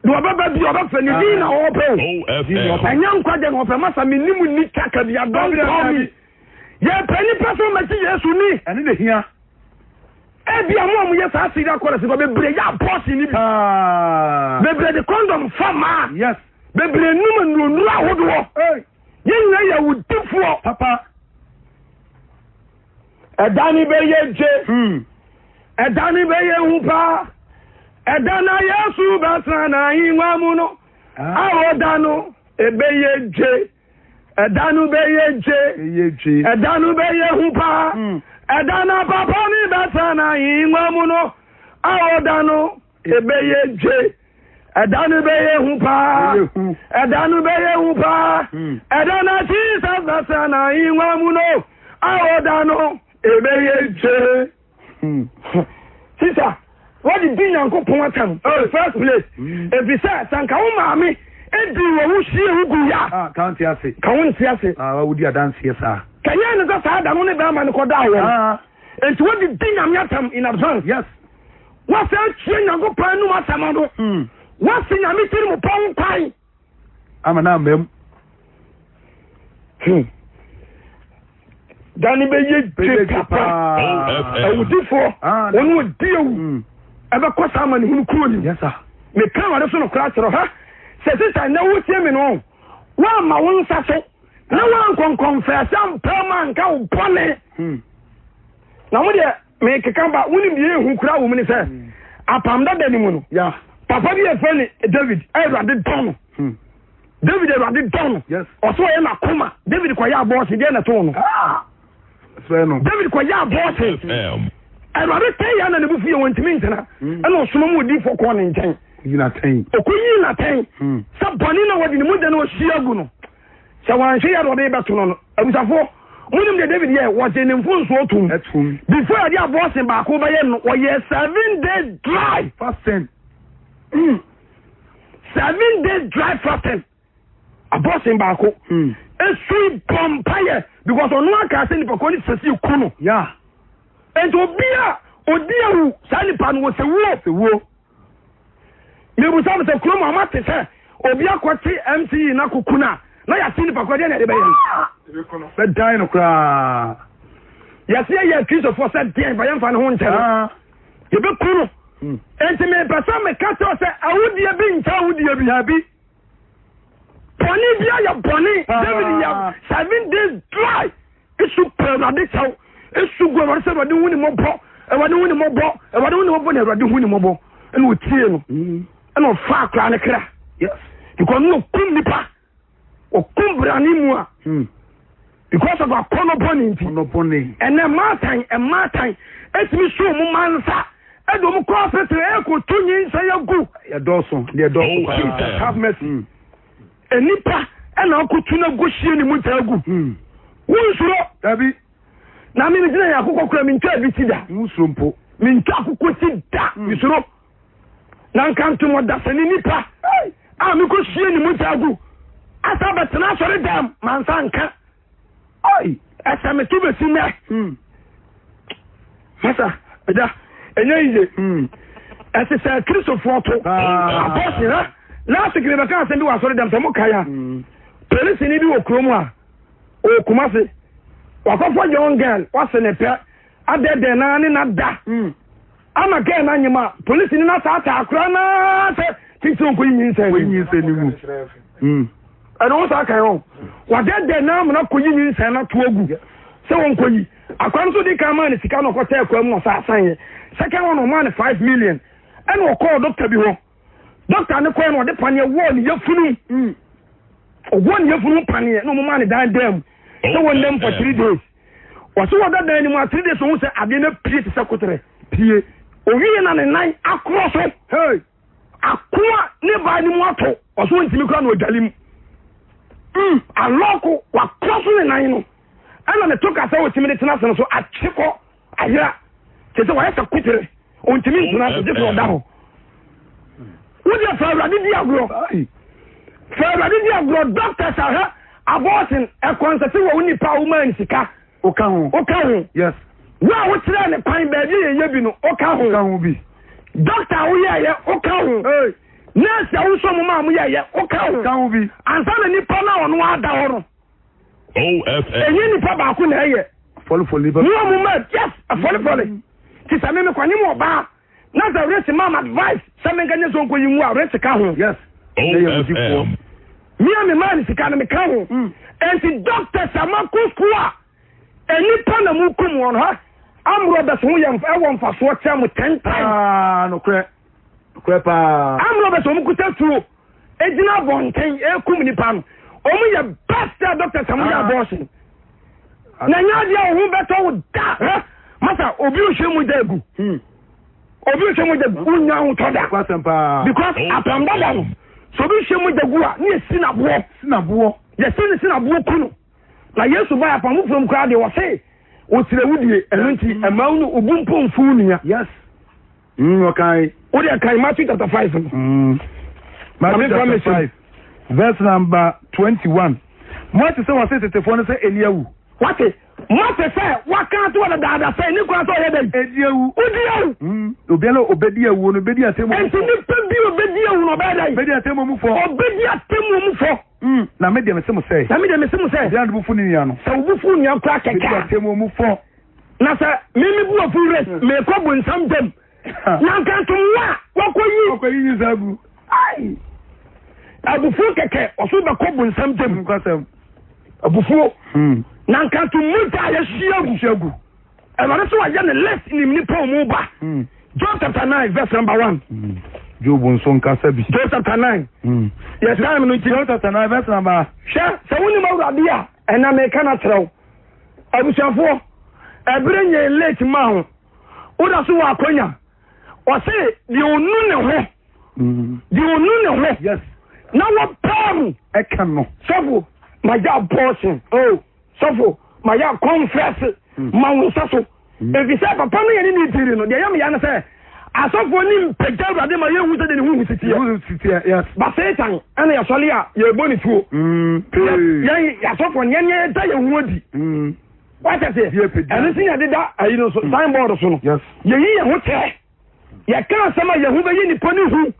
Speaker 1: Deɛ ɔbɛba bi ɔbɛfrɛ ne din na ɔpɛ o. Ɛnyɛ nkwagye na ɔpɛ masa me nim ni kaka bi adɔn tɔn mi. Yɛpɛ nipa sɛ ɔmɛgye Yesu ni.
Speaker 2: Ɛne na hia.
Speaker 1: Ebi a mo a moyɛ saa serial callers kɔ bebree yɛ abɔɔse ni bi.
Speaker 2: Paa.
Speaker 1: Bebree de condom fa maa.
Speaker 2: Yes.
Speaker 1: Bebree num nnuro ahodoɔ.
Speaker 2: Hey.
Speaker 1: Yɛn nyinaa yɛ awudifoɔ.
Speaker 2: Papa.
Speaker 1: Ɛda ne bɛyɛ gye. Ɛda ne bɛyɛ hu paa. Ɛda na Yesu bɛsra n'ahengua mu no. A ɔda no ɛbɛyɛ gye. Ɛda no bɛyɛ gye.
Speaker 2: Ɛyɛ gye.
Speaker 1: Ɛda no bɛyɛ hu paa. Ɛda na papa ne bɛsra n'ahengua mu no. A ɔda no ɛbɛyɛ gye. Ɛda no bɛyɛ hu paa.
Speaker 2: Ɛyɛ hu.
Speaker 1: Ɛda no bɛyɛ hu paa. Ɛda na Jesus bɛsra n'ahengua mu no. A ɔda no ɛbɛyɛ gye. Sisa, wɔde di Nyankopɔn atam in the first place. Efi sɛ sanka wo maame edi wɔ wo sie wo gu ya.
Speaker 2: Ah, ka nte ase.
Speaker 1: Ka wo nte ase.
Speaker 2: Ah, wodi adanseɛ saa.
Speaker 1: Kɛyɛ ne sɛ saa da no ne bɛrima no kɔdaa wɔn.
Speaker 2: Ah.
Speaker 1: Nti wɔde di Nyame atam in advance.
Speaker 2: Yes.
Speaker 1: Wɔsɛ atua Nyankopɔn anum asɛm ano. Wɔsi Nyame tiri mu pɔn kwan.
Speaker 2: Ama na amam.
Speaker 1: Dani bɛyɛ gye papa. Awudifoɔ wɔn wɔdi awu ɛbɛkɔ saa ma ne hunu kuro nim.
Speaker 2: Yes sir.
Speaker 1: Meka awurade so no koraa kyerɛ ha sɛ sisa nnɛ wotie me no woamma wo nsa so na woankɔnkɔnfɛsɛ mpɛ ma anka wo bɔne. Na mo deɛ mekeka ba wonim deɛ ɛhu koraa wɔ mu ne sɛ apam dada ne mu no.
Speaker 2: Yeah.
Speaker 1: Papa bi yɛfrɛ ne David awurade dɔn no. David awurade dɔn no.
Speaker 2: Yes.
Speaker 1: Ɔsɛ ɔyɛ n'akoma. David kɔyɛ abɔɔse deɛ na ɛtoo no.
Speaker 2: Ah. Sɛ no.
Speaker 1: David kɔyɛ abɔɔse. Awurade tɛn yɛ na ne bo fu yɛ wɔntumi ntena. Ɛna ɔsoma mu odiifoɔ kɔɔ ne nkyɛn. Ɔkɔyii n'atɛn sɛ bɔne na wɔde ne mogya na ɔhwie agu no. Sɛ wanhwɛ yɛ na ɔde bɛto no no. Abusafoɔ, monim deɛ David yɛ? Wɔgye ne mfonsoɔ tom. Before yɛde abɔɔsen baako bɛyɛ no, wɔyɛ 7 days dry
Speaker 2: fasting.
Speaker 1: 7 days dry fasting. Abɔɔsen baako. Esu bɔ mpayɛ because ɔno aka sɛ nipa ko ne sɛsi ku no. Nti obi a odi awu saa nipa no wɔ sɛ wuo.
Speaker 2: Sɛ wuo.
Speaker 1: Mebusa mo sɛ kurom a mate sɛ obi akɔte MCE na koko no a na yɛate nipa kɔ deɛ na yɛde bɛyɛ no.
Speaker 2: Bɛdan no koraa.
Speaker 1: Yɛse yɛyɛ Kristofoɔ sɛ deɛn ba yɛmfa ne ho nkyɛ no. Yɛbɛku no. Nti mepɛ sɛ meka kyerɛ sɛ awudie bi nkyɛ awudie bi.
Speaker 2: Dabi.
Speaker 1: Bɔne bi ayɛ bɔne. David yɛ 7 days dry. Esu pɛ Awurade kyɛw. Esu gu Awurade sɛ Awurade hu ne mmɔbɔ. Awurade hu ne mmɔbɔ. Awurade hu ne mmɔbɔ na Awurade hu ne mmɔbɔ. Ɛna otie no. Ɛna ɔfa akora ne kra.
Speaker 2: Yes.
Speaker 1: Because no kum nipa. Okum brane mu a. Because of akɔnɔ bɔne nti.
Speaker 2: Ɔnɔ bɔne.
Speaker 1: Ɛnɛ mmaatan mmaatan etumi so ɔmo mansa ɛde ɔmo kɔ hospital ɛkɔtu nyinsɛn agu.
Speaker 2: Yɛdɔɔso. Deɛ dɔɔso paa.
Speaker 1: Jesus have mercy. Nipa ɛna akotu na gu hyie ne mu gya agu. Wonsuro.
Speaker 2: Dabi.
Speaker 1: Na mi gyina yɛ akokɔ kura mi ntwa bi ti da.
Speaker 2: Wonsuro mpo.
Speaker 1: Mi ntwa akokɔ ti da. Mi suro. Na nka ntomɔ dasani nipa a mi kɔ hyie ne mu gya agu. Asa bɛtena asɔre dɛm mansa nka.
Speaker 2: Ai.
Speaker 1: Ɛsɛ mi to besi nɛ. Masa ɛda ɛnyɛ yiye. Ɛsɛ sɛ Kristofoɔ to. Abɔsi ha. Last week bɛka asɛm bi wɔ asɔre dɛm sɛ mo kae a. Polisini bi wɔ kurom a ɔwɔ Kumasi. Wakɔfɔ young girl wase ne pɛ adɛdɛ naa ne na da. Ama girl na nyima polisini na taataa akora naa sɛ titi onko yi nyinsɛn.
Speaker 2: Kɔ nyinsɛn ne mu.
Speaker 1: Ɛna wɔn saa kan wɔn. Wadɛdɛ naa amuna kɔ yi nyinsɛn na to agu sɛ wɔn kɔ yi. Akora nso di kan maa ne sika na ɔkɔtɛ akwa mu na ɔsa asan yɛ. Second one ɔmaa ne 5 million. Ɛna ɔkɔɔ doctor bi hɔ. Doctor ne kɔɛ na ɔde paneɛ wɔɔ ne yafunu. Ɔwɔ ne yafunu paneɛ na ɔmo maa ne dan dan mu. Sɛ wɔn nam for 3 days. Wɔsi wɔda dan ne mu a 3 days ohun sɛ adeɛ no pie te sɛ kotere.
Speaker 2: Pie.
Speaker 1: Owie na ne nan akorɔ so.
Speaker 2: Hey.
Speaker 1: Akoa ne baa ne mu ato. Ɔso wɔntumi kura na ɔdwale mu. Alɔko wakorɔ so ne nan no. Ɛna ne to kasa wɔtumi de tena ase no so atwe kɔ ayera. Kyerɛ sɛ wɔayɛ sɛ kotere. Ɔntumi ntena ase gye sɛ ɔda hɔ. Wodeɛ fa Awurade di agorɔ.
Speaker 2: Ai.
Speaker 1: Fa Awurade di agorɔ. Doctors ahwɛ abortion ɛkɔnsɛte wɔ wo nipa a womaa ne sika.
Speaker 2: Woka ho.
Speaker 1: Woka ho.
Speaker 2: Yes.
Speaker 1: Wo a wokyerɛ ne kwan baabi a yɛyɛ bi no, woka ho.
Speaker 2: Woka ho bi.
Speaker 1: Doctor a woyɛɛyɛ, woka ho.
Speaker 2: Hey.
Speaker 1: Nurse a wosɔ mu maa mo yɛɛyɛ, woka ho.
Speaker 2: Woka ho bi.
Speaker 1: Ansa na nipa no a ɔno ada hɔ no,
Speaker 3: OFM.
Speaker 1: ɛnyɛ nipa baako na ɛyɛ.
Speaker 2: Fɔlifɔli nipa.
Speaker 1: Mu a mo ma yes, afɔlifɔli. Ti sɛ mímí kwan mu ɔbaa na sɛ resi maa m advice sɛ menka nyɛ sɛ ɔnkɔ yi nwu a resi ka ho.
Speaker 2: Yes. Ne yɛ mudifoɔ.
Speaker 3: OFM.
Speaker 1: Mi a mi maa ne sika no mi ka ho. Nti doctors a ma kɔ school a nipa na mu kum wɔn ha amorɔ bɛs ho yɛ ɛwɔ mfasoɔ kyɛn mo 10 times.
Speaker 2: Aa nokorɛ. Nokorɛ paa.
Speaker 1: Amorɔ bɛs wɔn kuta tuo egyina abɔnten ekum nipa no wɔn yɛ best a doctors a mo yɛ abortion na nyɛ adeɛ a wɔn ho bɛtɔ wo da hɛ masa obi ohwɛ mu da egu obi ohwɛ mu da gu wonya ahotɔ da
Speaker 2: Kwasɛm paa.
Speaker 1: because apam dada no so obi hwɛ mu da gu a ne yɛ si n'aboɔ
Speaker 2: Sinaboɔ.
Speaker 1: yɛsi ne si n'aboɔ ku no na Yesu ba apam foforɔ mu koraa deɛ wɔse wɔkyerɛ wo die ɛno nti ɛma wo no obu mpo mfu wo nua.
Speaker 2: Yes. Ɔkan.
Speaker 1: Wode ɛkan Matthew chapter 5 no.
Speaker 2: Matthew
Speaker 1: Maame
Speaker 2: chapter
Speaker 1: promise.
Speaker 2: 5 verse number 21. Mo ate sɛ wɔse tetefoɔ no sɛ Eli awu.
Speaker 1: Wate mate sɛ waka ato wɔ dadaada sɛ ne kwan sɛ ɔyɛ dɛn?
Speaker 2: Edi awu.
Speaker 1: Wodi awu.
Speaker 2: Obiara a obedi awu no obedi atemmu mu
Speaker 1: Enti
Speaker 2: fɔ.
Speaker 1: nipa bi obedi awu no ɔbɛyɛ dɛn?
Speaker 2: Obedi atemmu mu fɔ.
Speaker 1: Ɔbɛdi atemmu mu fɔ.
Speaker 2: Na me deɛ mese mo sɛ.
Speaker 1: Na me deɛ mese mo sɛ.
Speaker 2: Obiara de bo fu ne nua no.
Speaker 1: Sɛ wo bo fu nua koraa
Speaker 2: Obedi
Speaker 1: kɛkɛ a.
Speaker 2: atemmu mu fɔ.
Speaker 1: Na sɛ meme bu afu res mekɔ bonsam dam. Na nkantom wo a wakɔyi.
Speaker 2: Wakɔyi nyinsɛn agu.
Speaker 1: Ai. Abufuo kɛkɛ ɔso bɛkɔ bonsam dam.
Speaker 2: Nkwasɛm.
Speaker 1: Abufuo. Na nkantom mogya a yɛahyia agu.
Speaker 2: Hyia gu.
Speaker 1: Awurade sɛ wayɛ ne list nim nipa a ɔmo ba. Job chapter 9 verse number 1.
Speaker 2: Job nso nkasa bi.
Speaker 1: Job chapter 9. Yɛ time no nti.
Speaker 2: Job chapter 9 verse number.
Speaker 1: Hwɛ sɛ wonim Awurade a ɛna meka no akyerɛ wo. Abusuafoɔ, ɛberɛ nyɛ late ma ho. Woda so wɔ akwanya. Ɔse deɛ ɔnu ne ho. Deɛ ɔnu ne ho.
Speaker 2: Yes.
Speaker 1: Na wɔpaa mu.
Speaker 2: Ɛka no.
Speaker 1: Sɔfo, magya abortion.
Speaker 2: Oh.
Speaker 1: Sɔfo, mayɛ akɔnfrɛse. Ma wo nsa so. Ɛfiri sɛ papa no yɛne ne diri no, deɛ ɛyɛ me ya ne sɛ asɔfoɔ ne mpagya Awurade ma yɛhu sɛdeɛ ne ho hu siteɛ.
Speaker 2: Siteɛ, yes.
Speaker 1: Ba Satan ɛna yɛsɔre a yɛbɔ ne tuo. Yɛn asɔfoɔ no yɛn yɛda yɛn ho adi. Wate aseɛ? Ɛno nti na yɛdeda ayi no so, signboard so no.
Speaker 2: Yes.
Speaker 1: Yɛyi yɛn ho kyerɛ. Yɛka asɛm a yɛn ho bɛyɛ nipa no hu.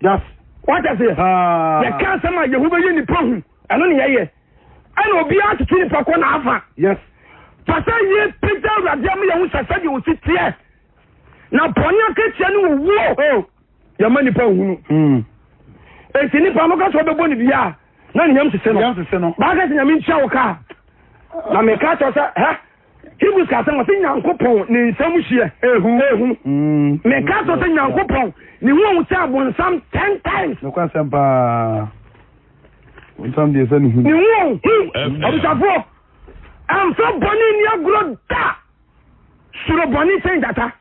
Speaker 2: Yes.
Speaker 1: Wate aseɛ? Yɛka asɛm a yɛn ho bɛyɛ nipa hu. Ɛno ne yɛyɛ. Ɛna obiara tete nipa kɔ n'afa.
Speaker 2: Yes.
Speaker 1: Fa sɛ yɛ pagya Awurade ama yɛn ho sɛ sɛdeɛ ɔsi teɛ. Na bɔne akatua ne owuo.
Speaker 2: Oh.
Speaker 1: Yɛma nipa nhunu. Enti nipa no ka sɛ ɔbɛbɔ ne bia a, na ne yam sese no.
Speaker 2: Yam sese no.
Speaker 1: Baaka sɛ Nyame ntua wo ka. Na meka kyerɛ sɛ, hɛ, Hebrews ka sɛ wɔsɛ Nyankopɔn ne nsɛm hyeɛ.
Speaker 2: Ehu.
Speaker 1: Ehu. Meka kyerɛ sɛ Nyankopɔn ne ho ahu sɛ abonsam 10 times.
Speaker 2: Nokwasɛm paa. Bonsam deɛ sɛ ne hu.
Speaker 1: Ne ho ahu. Abusafoɔ, ɛmfa bɔne nni agorɔ da. Suro bɔne kyɛn gyata.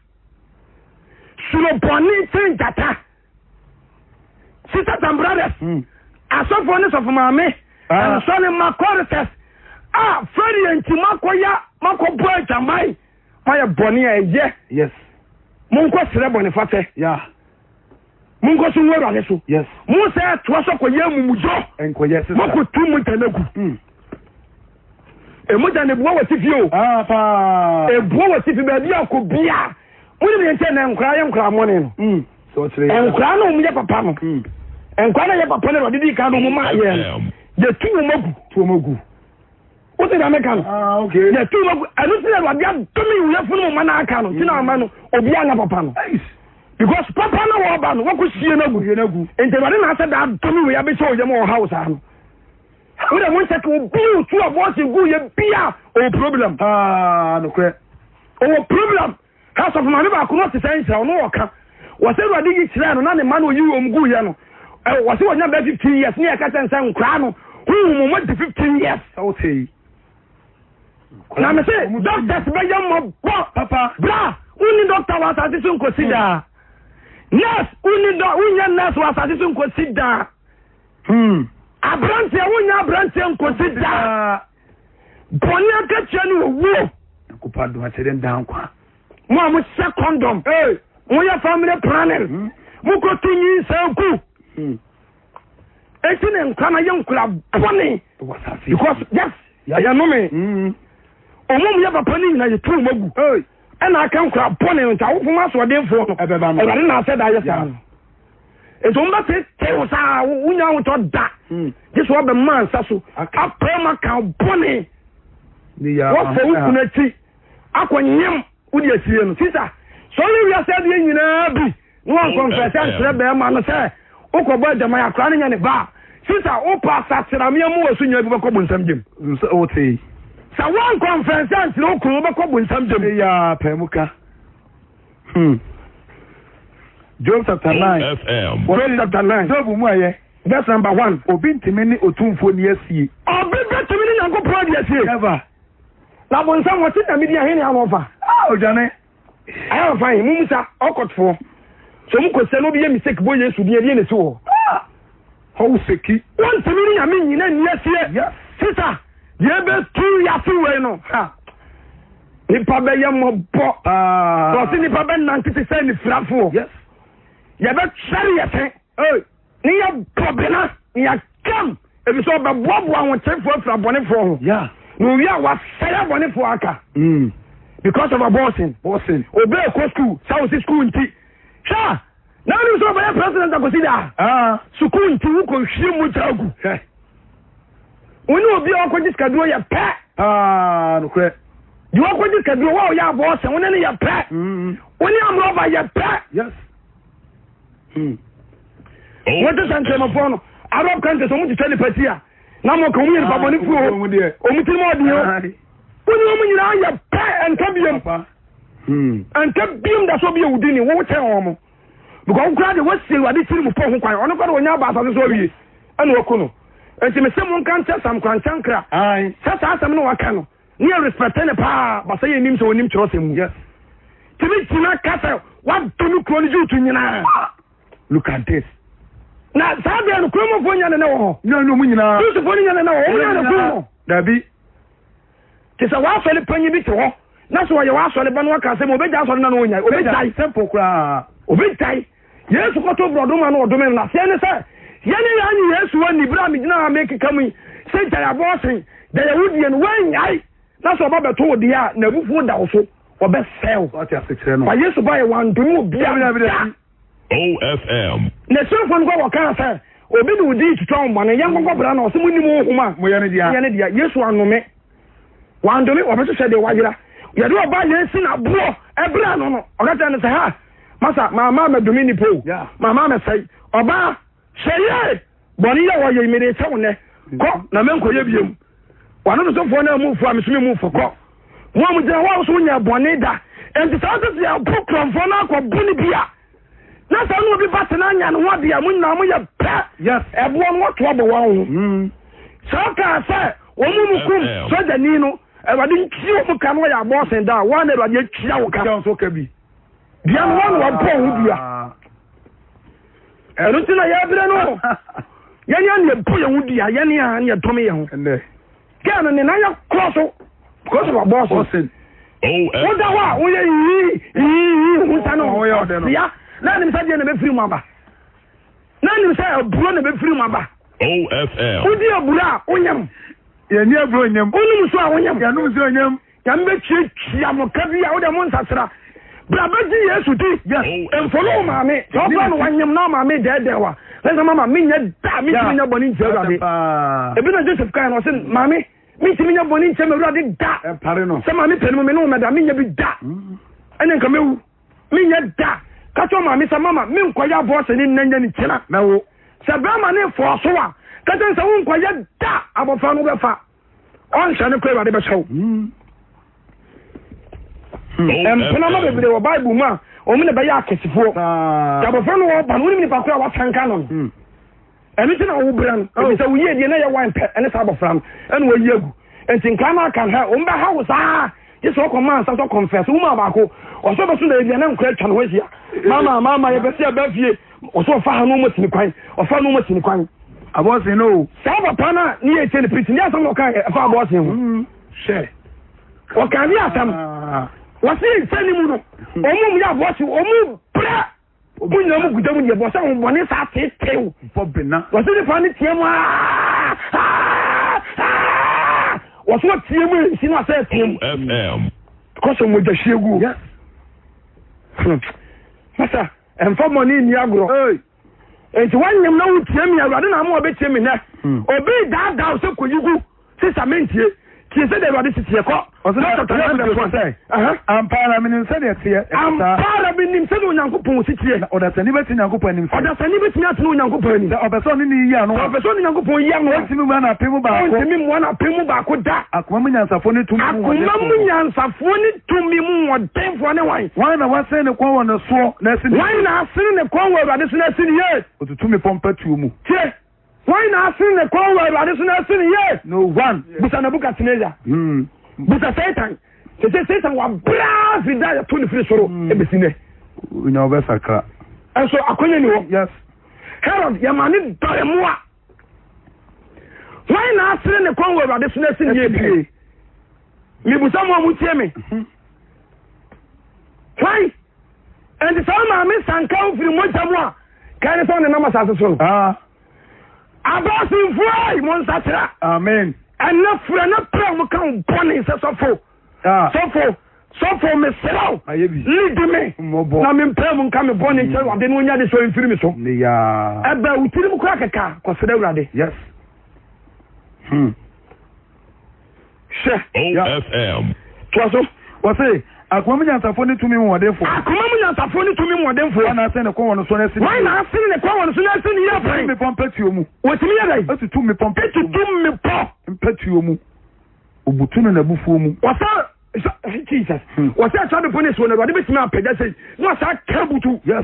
Speaker 1: Suro bɔne kyɛn gyata. Sisters and brothers, asɔfoɔ ne sɔfo maame, nsɔ ne mma choristers, a fɛre yɛn nti makɔya makɔbɔ adwaman, mayɛ bɔne a ɛyɛ.
Speaker 2: Yes.
Speaker 1: Monkɔ srɛ bɔne fakyɛ.
Speaker 2: Yeah.
Speaker 1: Monkɔ so ngu Awurade so.
Speaker 2: Yes.
Speaker 1: Mo sɛ ɛtoa so kɔyɛ amumuyɔ.
Speaker 2: Nkɔyɛ sisa.
Speaker 1: Mokɔtu mogya no agu. Mogya no ebua wɔ tifi o.
Speaker 2: Ah, paa.
Speaker 1: Ebua wɔ tifi baabi a kɔ bia. Monim deɛ nkyɛn na nkora yɛ nkora mɔne no. Nkora na wɔn yɛ papa no. Nkora na yɛ papa no Awurade di kan na wɔn maa yɛn no. Yɛtu wɔn agu.
Speaker 2: Tu wɔn agu.
Speaker 1: Wote deɛ meka no?
Speaker 2: Ah, okay.
Speaker 1: Yɛtu wɔn agu. Ɛno ti na Awurade adome wuyɛfo no mu ma n'aka no. Ti na ama no obi anya papa no. Because papa na wɔba no wɔkɔ sie no agu.
Speaker 2: Sie no agu.
Speaker 1: Nti Awurade na asɛ da adome wei abɛhyɛ oyam ɔhaw saa no. Wode mo nkyɛ obi otu abɔɔse gu yɛ bia ɔwɔ problem.
Speaker 2: Ah, nokorɛ.
Speaker 1: Ɔwɔ problem. Ha sɔfo maame baako no ɔte sɛ nhyira ɔno ɔka. Wɔsɛ Awurade yi kyerɛɛ no na ne mma no oyi wɔn gu yɛ no. Wɔsɛ wɔnya bɛ 15 years ne yɛka kyɛn sɛ nkoraa no huhu mo di 15 years.
Speaker 2: Sɛ wote yi.
Speaker 1: Na me se doctors bɛyɛ mmɔbɔ.
Speaker 2: Papa.
Speaker 1: Bra, wonni doctor wɔ asase so nkosi daa. Nurse, wonni dɔ, wonyɛ nurse wɔ asase so nkosi daa. Aberanteɛ, wonyɛ aberanteɛ nkosi daa. Bɔne akatua ne owuo.
Speaker 2: Nyankopɔn adom akyɛdeɛ ndaa nkwa.
Speaker 1: Mo a mohyɛ condom.
Speaker 2: Hey.
Speaker 1: Moyɛ family planning. Mokɔto nyinsɛn gu. Enti ne nkwa no yɛ nkora bɔne. Because yes, ɛyɛ nome. Ɔmo mu yɛ papa no nyina yɛtu ɔmo agu. Ɛna aka nkora bɔne no nti awofo mu asoɔdenfoɔ no.
Speaker 2: Ɛbɛba no.
Speaker 1: Awurade na asɛ da yɛ saa no. Nti wɔn bɛ tete wo saa wonya ahotɔ da. Gye so wɔbɛma nsa so. Apɛ ma ka bɔne. Wɔfɔ wo kunu akyi akɔ nyem wode asie no. Sisa, sɛ ɔyɛ wiase adeɛ nyinaa bi na wankɔmfɛsɛ ankyerɛ bɛrima no sɛ wokɔbɔ adwaman akora no nyɛ ne ba a, sisa wopɛ asakyerameɛ mu wɔ so nyinaa bi bɛkɔ bonsam gyem. Sɛ wankɔmfɛsɛ ankyerɛ wo kunu wobɛkɔ bonsam gyem.
Speaker 2: Eya pɛ mu ka. Job chapter 9.
Speaker 3: OFM.
Speaker 1: Job chapter 9.
Speaker 2: Job mu ayɛ.
Speaker 1: Verse number 1.
Speaker 2: Obi ntumi ne otumfoɔ ni asie.
Speaker 1: Obi bɛtumi ne Nyankopɔn adi asie.
Speaker 2: Never.
Speaker 1: Na bonsam wɔte nyame di ahene ano ɔfa.
Speaker 2: Ah, odwane.
Speaker 1: Ayɛ ɔfa yi, mumu sa ɔkɔtofoɔ. So mu kɔsia na obi yɛ mistake bɔ Yesu din ɛdeɛ na esi wɔ.
Speaker 2: Ah, hɔw seki.
Speaker 1: Wɔntumi ne nyame nyina nni asie.
Speaker 2: Yes.
Speaker 1: Sisa, deɛ ɛbɛtu wiase wei no. Ha. Nipa bɛyɛ mmɔbɔ.
Speaker 2: Ah.
Speaker 1: Wɔse nipa bɛnante te sɛ anifirafoɔ.
Speaker 2: Yes.
Speaker 1: Yɛbɛkyɛre yɛ se.
Speaker 2: Hey.
Speaker 1: Ne yɛ bɔ bena ne yɛ kam. Ebi sɛ ɔbɛboaboa ahotefoɔ afiri abɔnefoɔ ho.
Speaker 2: Yeah.
Speaker 1: Na owie a wasɛe abɔnefoɔ aka. Because of abortion.
Speaker 2: Abortion.
Speaker 1: Obi ekɔ school sɛ wosi school nti. Hwɛ na wonim sɛ ɔbɛyɛ president akosi daa.
Speaker 2: Ah.
Speaker 1: Sukuu nti wokɔ hwie mogya agu.
Speaker 2: Hwɛ.
Speaker 1: Wo ne obi a ɔkɔgye sikaduro yɛ pɛ.
Speaker 2: Ah, nokorɛ.
Speaker 1: Deɛ ɔkɔgye sikaduro wo a ɔyɛ abortion wo ne no yɛ pɛ. Wo ne amrɔba yɛ pɛ.
Speaker 2: Yes.
Speaker 1: Wọ́n ti sàn tẹ̀mọ̀fọ́ no Arab countries wọ́n ti twẹ́ nipa ti a na mo kàn wọ́n yɛ nipa bɔ ne fuo wɔn ti mu ɔdi o wọ́n ni wɔn nyinaa yɛ pɛ nka biem nka biem da so bi ewudi ni wɔn kyɛn wɔn mo because wɔn kura de wɔsi awurade tiri mu pɔ ho kwan ɔno kura de wɔn aba asase so awie ɛna wɔku no nti mɛ sɛ mo nka nkyɛn sam kura nkyɛn kra sɛ saa asɛm no waka no. Ne yɛ respect ne paa basa yɛ nim sɛ onim kyerɛsɛm mu.
Speaker 2: Yes.
Speaker 1: tumi gyina ka sɛ wadome kuro no youth nyinaa.
Speaker 2: Look at this.
Speaker 1: Na saa deɛ no kuromanfoɔ nya ne ne wɔ hɔ.
Speaker 2: Nya ne ɔmo nyinaa.
Speaker 1: Yusufoɔ no nya ne ne wɔ hɔ. Ɔmo nya ne kuro no.
Speaker 2: Dabi.
Speaker 1: Te sɛ w'asɔre panyin bi te hɔ na sɛ ɔyɛ w'asɔre ba na waka asɛm obegya asɔre na na ɔnyae. Obegyae.
Speaker 2: Simple koraa.
Speaker 1: Obegyae. Yesu kɔto borɔdoma na ɔdome no. Na aseɛ ne sɛ yɛne yɛn anye Yesu anni berɛ a megyina ha mekeka mu yi sɛ gyae abɔɔsen, gyae awudie no, woannyae. Na sɛ ɔba bɛto wo deɛ a, n'abufuo da wo so, ɔbɛsɛe wo.
Speaker 2: Wate asekyerɛ no.
Speaker 1: Ba Yesu baeɛ wandome obiara da.
Speaker 3: OFM.
Speaker 1: N'asuafoɔ no kɔ kɔkaa sɛ, Obi de wo din retwitwa wo bɔne, yɛnkɔ nkɔbra no. Ɔse, Monnim honhom a
Speaker 2: moyɛ ne dea.
Speaker 1: Moyɛ ne dea. Yesu annome. Wandome, wɔbɛhwehwɛ deɛ wayera. Yɛde ɔbaa yɛn si n'aboɔ ɛberɛ ano no, ɔka kyerɛ no sɛ, Ha, masa, mamma ammɛdome nnipa o, mamma ammɛsɛe. Ɔbaa, hwɛ yie! Bɔne yi a wɔyɛ yi, mede rekyɛ wo nnɛ. Kɔ, na menkɔyɛ biom. W'anototofoɔ no ammu fo a, me nso memmu fo. Kɔ. Mo a mogyina hɔ a wo so wonyɛɛ bɔne da. Enti sɛ wote sɛ yɛabo korɔmfoɔ no akɔbo no bi a, na sɛ ɔne obi ba te na anya ne ho adeɛ a, mo nyinaa moyɛ pɛ.
Speaker 2: Yes.
Speaker 1: Ɛboɔ no wɔto abɔ wɔn ho.
Speaker 2: Mm.
Speaker 1: Sɛ ɔkaa sɛ wɔn mu mu kum sogyani no, Awurade ntua wɔn ka na wɔyɛ abɔɔsen da a, wɔn na Awurade atua wo ka.
Speaker 2: Tua nso ka bi.
Speaker 1: Dua no wɔn na wɔbɔ ho dua. Ɛno nti na yɛbrɛ no. Yɛn a na yɛbɔ yɛn ho dua, yɛn a na yɛdome yɛn ho. Gɛɛ no ne nan yɛ korɔ so because of abortion. Woda hɔ a woyɛ yii yii ho nsa no ɔsia na anim sɛ deɛ na ɛbɛfiri mu aba. Na anim sɛ aburo na ɛbɛfiri mu aba. Wodi aburo a wonyam.
Speaker 2: Yɛni aburo nyam.
Speaker 1: Wonom nsuo a wonyam.
Speaker 2: Yɛnom nsuo nyam.
Speaker 1: Nyame bɛtuatua mo ka bi a wode mo nsasra. Bra bɛgye Yesu di.
Speaker 2: Yes.
Speaker 1: Mfolo wo maame. Sɛ ɔfrɛ no wanyem na maame dɛɛdɛɛ wa. Na sɛ mama menyɛ da mentumi nyɛ bɔne ntia Awurade. Ebi na Joseph kae no ɔse maame mentumi nyɛ bɔne ntia m'Awurade da. Sɛ maame pɛ no mu me ne wo mɛda menyɛ bi da. Ɛne nka mɛwu. Menyɛ da. Ka kyerɛ maame sɛ mama menkɔyɛ abɔɔsɛ ne nnɛ nyɛ ne kyena.
Speaker 2: Mɛwo.
Speaker 1: Sɛ bɛrima ne fɔɔ so a ka kyerɛ sɛ wonkɔyɛ da abɔfra no wobɛfa. Ɔnhyɛ no kɔ Awurade bɛhyɛ wo. Mpena ma bebree wɔ Bible mu a wɔn na bɛyɛ akɛsefoɔ. Abɔfra no wɔba no wonim nipa koro a wasanka no no. Hmm. Ɛno nti na wo brɛ no. Oh. Efisɛ woyie deɛ na yɛ wan pɛ ɛne saa abɔfra no ɛna wɔyi agu. Nti nkaa no aka no hɛ wɔn bɛha wo saa gye sɛ ɔkɔ maa nsa sɛ kɔnfɛs wo maa baako ɔsɛ ɔbɛso na ebia na nkora atwa ne ho ahyia. Mama mama yɛbɛsɛ yɛbɛ fie ɔsɛ ɔfa ha no ɔmo sini kwan ɔfa no ɔmo sini kwan.
Speaker 2: Abɔsen no.
Speaker 1: Saa papa no a ne yɛ kyɛ ne pirikyi ne asɛm na ɔka ɛfa abɔsen ho.
Speaker 2: Hmm. Hwɛ.
Speaker 1: Ɔka ne asɛm.
Speaker 2: Ah.
Speaker 1: Wɔsi nsa ne mu no ɔmo mu yɛ abɔsen ɔmo brɛ. Ɔmo nyinaa mu guda mu deɛ bɔ sɛ ho bɔne saa tetew.
Speaker 2: Bɔ bena.
Speaker 1: Wɔsi nipa ne teɛ mu aa aa aa. Wɔsi ɔteɛ mu nsi na ɔsɛ teɛ mu.
Speaker 3: OFM.
Speaker 1: Kɔsɔ mogya hwie gu.
Speaker 2: Yes.
Speaker 1: Masa ɛnfa mɔne nni agorɔ. Nti wanyem na wotie mi Awurade na ama ɔbɛtie mi nɛ.
Speaker 2: Hmm.
Speaker 1: Obi daadaa sɛ kɔyi gu sisa mentie. Tie sɛ deɛ Awurade si tie kɔ.
Speaker 2: Ɔsɛ
Speaker 1: Luke chapter 9 verse 1.
Speaker 2: sɛ
Speaker 1: Aha.
Speaker 2: ampa ara menim sɛdeɛ teɛ ɛte saa.
Speaker 1: Ampa ara menim sɛdeɛ Onyankopɔn si teɛ.
Speaker 2: Na ɔdasani bɛte Nyankopɔn anim sɛ.
Speaker 1: Ɔdasani bɛtumi atena Onyankopɔn anim.
Speaker 2: Sɛ ɔpɛ sɛ ɔne no yiyi ano
Speaker 1: a. Sɛ ɔpɛ sɛ ɔne Nyankopɔn yi ano a.
Speaker 2: Ɔntumi mmua no apem mu baako.
Speaker 1: Ɔntumi mmua no apem mu baako da.
Speaker 2: Akoma mu nyansafoɔ ne tumi mu
Speaker 1: Akoma mu nyansafoɔ ne tumi mu ɔdenfoɔ ne hwan?
Speaker 2: Hwan na wasene ne kɔn wɔ ne soɔ na asi ne yie?
Speaker 1: Hwan na asene ne kɔn wɔ Awurade so na asi ne yie?
Speaker 2: Ɔtutu mmepɔ mpatuo mu.
Speaker 1: Tie! Hwan na asene ne kɔn wɔ Awurade so na asi ne yie?
Speaker 2: No one.
Speaker 1: Bisa Nebukadnezar.
Speaker 2: Hmm.
Speaker 1: Bisa Satan. Sese Satan wabra firi da yɛto ne firi soro
Speaker 2: hmm.
Speaker 1: ebesi nɛ.
Speaker 2: Onya ɔbɛsakra.
Speaker 1: Ɛnso akonya ni hɔ.
Speaker 2: Yes.
Speaker 1: Herod yɛma ne dɔre mmoa. Hwan na asene ne kɔn wɔ Awurade so na asi ne yie pie? Mebusa mo a motie me.
Speaker 2: Mhm.
Speaker 1: Hwan? Enti sɛ maame sanka wo firi mogya mu a, kae ne sɛ ɔne nam asase so no.
Speaker 2: Ah.
Speaker 1: Abɔsenfoɔ mo nsakyera.
Speaker 2: Amen.
Speaker 1: Ɛnɛ fura na pere mo ka wo bɔne sɛ sɔfo.
Speaker 2: Ah.
Speaker 1: Sɔfo, sɔfo mesrɛ wo. Lidi me. Na mempɛ mu nka me bɔne nkyerɛ Awurade na ɔnya de sɔ mfiri me so. Ɛbɛ wo tirim kora kɛkɛ kɔsrɛ Awurade.
Speaker 2: Yes. Hmm.
Speaker 1: Hwɛ.
Speaker 3: OFM.
Speaker 1: Toa so.
Speaker 2: Wɔse, akoma mu nyansafoɔ ne tumi mu ɔdenfoɔ.
Speaker 1: Akoma mu nyansafoɔ ne tumi mu ɔdenfoɔ.
Speaker 2: Wɔn na asene ne kɔn wɔ no so na asi ne
Speaker 1: Wɔn na asene ne kɔn wɔ no so na asi ne yie
Speaker 2: Etutu mmepɔ mpatuo mu.
Speaker 1: Wɔtumi yɛ dɛn?
Speaker 2: Etutu mmepɔ mpatuo mu.
Speaker 1: Etutu mmepɔ.
Speaker 2: Mpatuo mu. Obutu no n'abufuo mu.
Speaker 1: Wɔsa Jesus.
Speaker 2: Hmm.
Speaker 1: Wɔsɛ ɛsa bepɔ ne soɔ no Awurade bɛtumi apagya sei na wɔsa ka butu.
Speaker 2: Yes.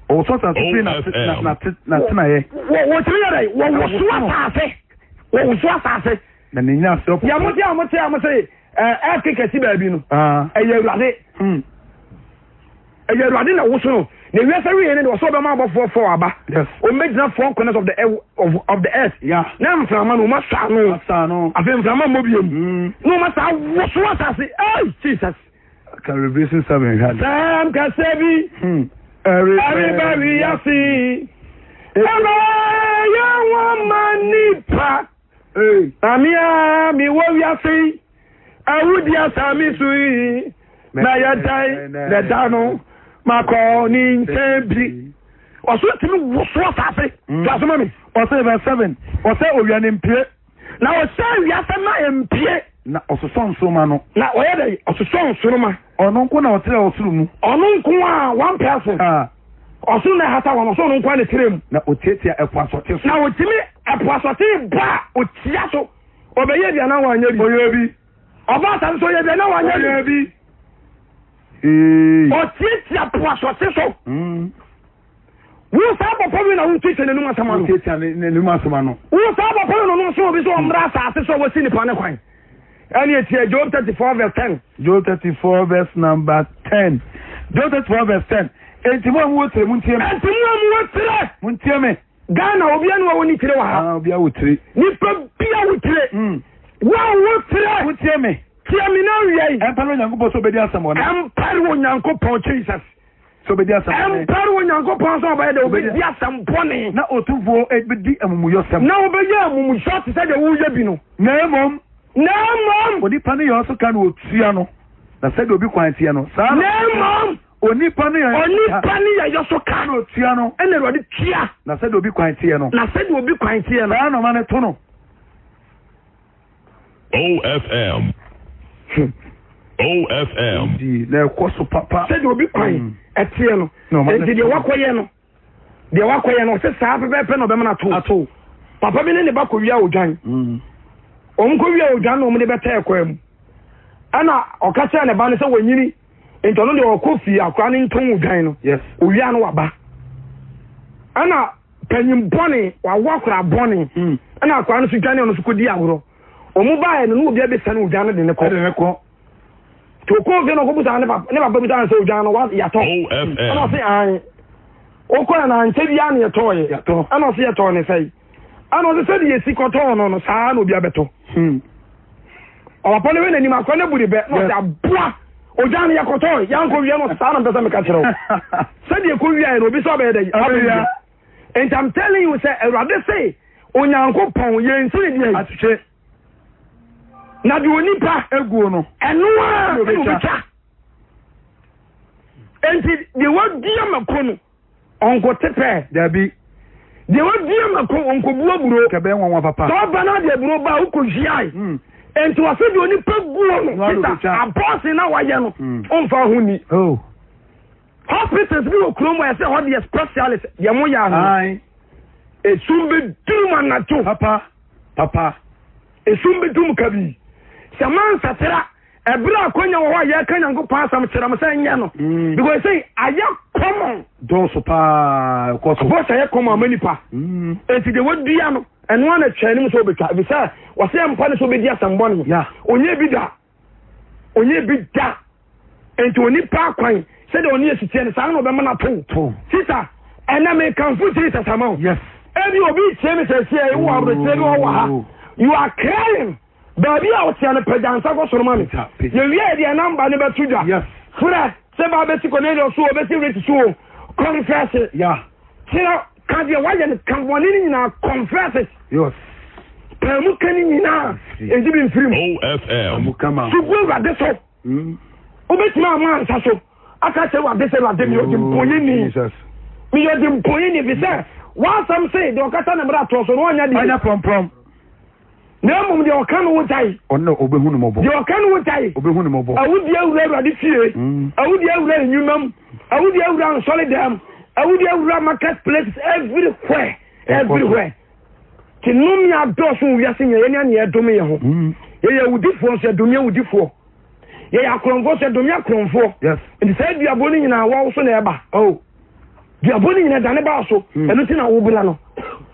Speaker 2: Ɔwɔsɔ asase firi n'atenaeɛ.
Speaker 1: Wɔtumi yɛ dɛn? Wɔwoso asase. Wɔwoso asase.
Speaker 2: Na ne nyina ase ɔpo.
Speaker 1: Deɛ mo te a mo te a mo se ɛɛ ɛke kɛse baabi no.
Speaker 2: Ah.
Speaker 1: Ɛyɛ Awurade.
Speaker 2: Hmm.
Speaker 1: Ɛyɛ Awurade na woso no. Na wiase awieɛ no deɛ ɔsɛ ɔbɛma abɔfoɔ fɔɔ aba.
Speaker 2: Yes.
Speaker 1: Wɔbɛgyina four corners of the earth, of, of the earth.
Speaker 2: Yeah.
Speaker 1: Na mframa no wɔn asɔ ano.
Speaker 2: Asɔ ano.
Speaker 1: Afei mframa mmɔ biom. Na wɔn asa awoso asase. Hey, Jesus.
Speaker 2: Ka Revelation 7 hwɛ ade.
Speaker 1: Sɛm kɛseɛ bi. Ɛreba wiase. Ɛbɛyɛ wɔn ma nipa.
Speaker 2: Hey.
Speaker 1: Na me a mewɔ wiase yi, awudi asa me so yi, mɛyɛ dɛn na ɛda no makɔ ne nkyɛn bi. Ɔso tumi woso asase. To aso ma me.
Speaker 2: Ɔsɛ verse 7. Ɔsɛ owia ne mpie.
Speaker 1: Na ɔhyɛ wiase ma mpie.
Speaker 2: Na ɔsosɔ nsoromma no.
Speaker 1: Na ɔyɛ dɛ ɔsosɔ nsoromma.
Speaker 2: Ɔno nko na ɔtrɛ ɔsoro mu.
Speaker 1: Ɔno nko a one person.
Speaker 2: Ah.
Speaker 1: Ɔsoro na ɛhata wɔn, ɔsoro no nko a na ɛtrɛ mu.
Speaker 2: Na ɔtiatia ɛpo asɔte so.
Speaker 1: Na ɔtumi ɛpo asɔte ba a ɔtia so. Ɔbɛyɛ bi anaa wanyɛ bi?
Speaker 2: Ɔyɛ bi.
Speaker 1: Ɔba asase so ɔyɛ bi anaa wanyɛ bi?
Speaker 2: Ɔyɛ bi. Ee.
Speaker 1: Ɔtiatia po asɔte so. Wo saa bɔpɔ bi na wotiatia n'anum asɛm ano.
Speaker 2: Wotiatia n'anum asɛm ano.
Speaker 1: Wo saa bɔpɔ bi na ɔnom so obi sɛ ɔmmra asase so a wɔsi nipa ne kwan. Ɛne etia Job 34 verse 10.
Speaker 2: Job 34 verse number 10. Job 34 verse 10. Enti mo a mowɔ tire, montie me.
Speaker 1: Enti mo a mowɔ tire.
Speaker 2: Montie me.
Speaker 1: Ghana obi anu a wɔni tire wɔ ha.
Speaker 2: Ah, obi a wɔ tire.
Speaker 1: Nipa bi a wɔ tire. Wo a wɔ tire.
Speaker 2: Montie me.
Speaker 1: Tie me na awia yi.
Speaker 2: Ɛmpare Onyankopɔn sɛ obedi asɛm bɔne.
Speaker 1: Ɛmpare Onyankopɔn Jesus.
Speaker 2: Sɛ obedi asɛm bɔne.
Speaker 1: Ɛmpare Onyankopɔn sɛ ɔbɛyɛ dɛ obedi asɛm bɔne.
Speaker 2: Na Otumfoɔ bedi amumuyɔsɛm.
Speaker 1: Na wobɛyɛ amumuyɔ te sɛ deɛ woyɛ bi no.
Speaker 2: Na mmom.
Speaker 1: Na mmom.
Speaker 2: Onipa ne yɛ ɔso ka na otua no. Na sɛdeɛ obi kwan teɛ no, saa
Speaker 1: na. Na mmom.
Speaker 2: Onipa ne yɛ.
Speaker 1: Onipa ne yɛ yɔ so ka.
Speaker 2: Na otua no.
Speaker 1: Ɛna Awurade tua.
Speaker 2: Na sɛdeɛ obi kwan teɛ no.
Speaker 1: Na sɛdeɛ obi kwan teɛ no.
Speaker 2: Saa na ɔma no to no.
Speaker 3: OFM. OFM.
Speaker 2: Di na ɛkɔ so papa.
Speaker 1: Sɛdeɛ obi kwan ɛteɛ no. Nti deɛ wakɔyɛ no, deɛ wakɔyɛ no, ɔsɛ saa pɛpɛɛpɛ na ɔbɛma no ato.
Speaker 2: Ato.
Speaker 1: Papa bi ne ne ba kɔwia odwan. Wɔn kɔwia odwan na wɔn de bɛtɛ ɛkwan mu. Ɛna ɔka kyerɛ ne ba no sɛ wɔnyini. Nti ɔno deɛ ɔkɔ fie akora ne ntɔn odwan no.
Speaker 2: Yes.
Speaker 1: Owia no waba. Ɛna panyin bɔne wawo akora bɔne. Ɛna akora no so dwane ɔno so kɔdi agorɔ. Wɔn baeɛ no na obi abɛsa no odwan no de ne kɔ.
Speaker 2: De ne kɔ.
Speaker 1: Nti ɔkɔɔ fie na ɔkɔbusa ne papa ne papa bisa no sɛ odwan no wa yɛatɔ.
Speaker 3: OFM.
Speaker 1: Ɛna ɔse ae. Wokɔɛ no ankyɛ biara na yɛtɔɔyɛ.
Speaker 2: Yɛtɔ.
Speaker 1: Ɛna ɔse yɛtɔɔ ne sɛe. Ɛna ɔse sɛdeɛ yɛsi kɔtɔɔ no no saa na obi abɛtɔ. Ɔpapa no hwɛ n'anim akora no abu ne bɛ na ɔse aboa odwan no yɛkɔtɔɔ yɛankɔ wia no ɔse saa na mpɛ sɛ meka kyerɛ wo. Sɛdeɛ ɛkɔ wiaeɛ no obi sɛ ɔbɛyɛ dɛ abɛwia. Nti I'm telling you sɛ Awurade se Onyankopɔn yɛnsi ne deɛ
Speaker 2: Atwetwe.
Speaker 1: Na deɛ onipa
Speaker 2: Eguo no.
Speaker 1: Ɛno ara na obɛtwa. Nti deɛ wadua mako no ɔnkote pɛɛ.
Speaker 2: Dabi.
Speaker 1: Deɛ wadua mako ɔnkɔbu aburo.
Speaker 2: Kɛbɛn nwanwa papa.
Speaker 1: Sɛ ɔba no adeɛ aburo ba a wokɔhwiae. Nti ɔse deɛ onipa guo no sisa abɔɔse na wayɛ no ɔmfa ho ni.
Speaker 2: Oh.
Speaker 1: Hospitals bi wɔ kurom a ɛsɛ hɔ deɛ specialist deɛ mo yɛ ano. Esum bɛ duru mu anadwo.
Speaker 2: Papa papa.
Speaker 1: Esum bɛ duru mu kabii. Sɛ mansatera ɛberɛ a akwanya wɔ hɔ a yɛka Nyankopɔn asɛm kyerɛ mo sɛ nyɛ no. Because sɛ ayɛ common.
Speaker 2: Dɔɔso paa ɛkɔ so.
Speaker 1: Bɔs ayɛ common ama nipa. Enti deɛ wadua no ɛno ara na twɛn anim sɛ ɔbɛtwa. Efisɛ wɔsɛ mpa ne sɛ ɔbɛdi asɛm bɔne. Ɔnyɛ bi da. Ɔnyɛ bi da. Enti onipa akwan sɛdeɛ ɔne esi teɛ no saa na ɔbɛma no ato. Sista, ɛnɛ mekamfo Jesus ama wo.
Speaker 2: Yes.
Speaker 1: Ebi obi tie me sɛsi ɛ wɔ aburokyerɛ bi wɔ ha. You are crying. Baabi a woteɛ no pagya nsa kɔ soro ma me. Yɛwie yɛ deɛ namba no bɛto dwa.
Speaker 2: Yes.
Speaker 1: Frɛ sɛ ba bɛsi Cornelius so o, bɛsi Rich so o. Confess.
Speaker 2: Yeah.
Speaker 1: Kyerɛ ka deɛ wayɛ no ka bɔne no nyinaa confess it.
Speaker 2: Yes.
Speaker 1: Paa mu ka ne nyinaa nti bi mfiri mu.
Speaker 3: OFM.
Speaker 1: So gu Awurade so. Wobɛtumi ama ansa so aka kyerɛ Awurade sɛ Awurade meyɛ ɔdempɔnyɛni. Meyɛ ɔdempɔnyɛni fi sɛ w'asɛm se deɛ ɔkasa ne mmara toɔ so no ɔnyɛ deɛ.
Speaker 2: Ɔnyɛ prɔmprɔm.
Speaker 1: Na mmom deɛ ɔka no wo gyae.
Speaker 2: Ɔno na ɔbɛhu no mmɔbɔ.
Speaker 1: Deɛ ɔka no wo gyae.
Speaker 2: Ɔbɛhu no mmɔbɔ.
Speaker 1: Awudie awura Awurade fie. Awudie awura nnwuma mu. Awudie awura nsɔre dɛm. Awudie awura market places everywhere. Everywhere. Ti nnome adɔɔso wɔ wiase nyinaa yɛne aneɛ ɛdome yɛ ho. Yɛyɛ awudifoɔ nso yɛdome awudifoɔ. Yɛyɛ akorɔmfoɔ nso yɛdome akorɔmfoɔ.
Speaker 2: Yes.
Speaker 1: Nti saa duabɔ no nyinaa wɔwo so na ɛba.
Speaker 2: Oh.
Speaker 1: Duabɔ no nyinaa dane baa so. Ɛno ti na wobra no.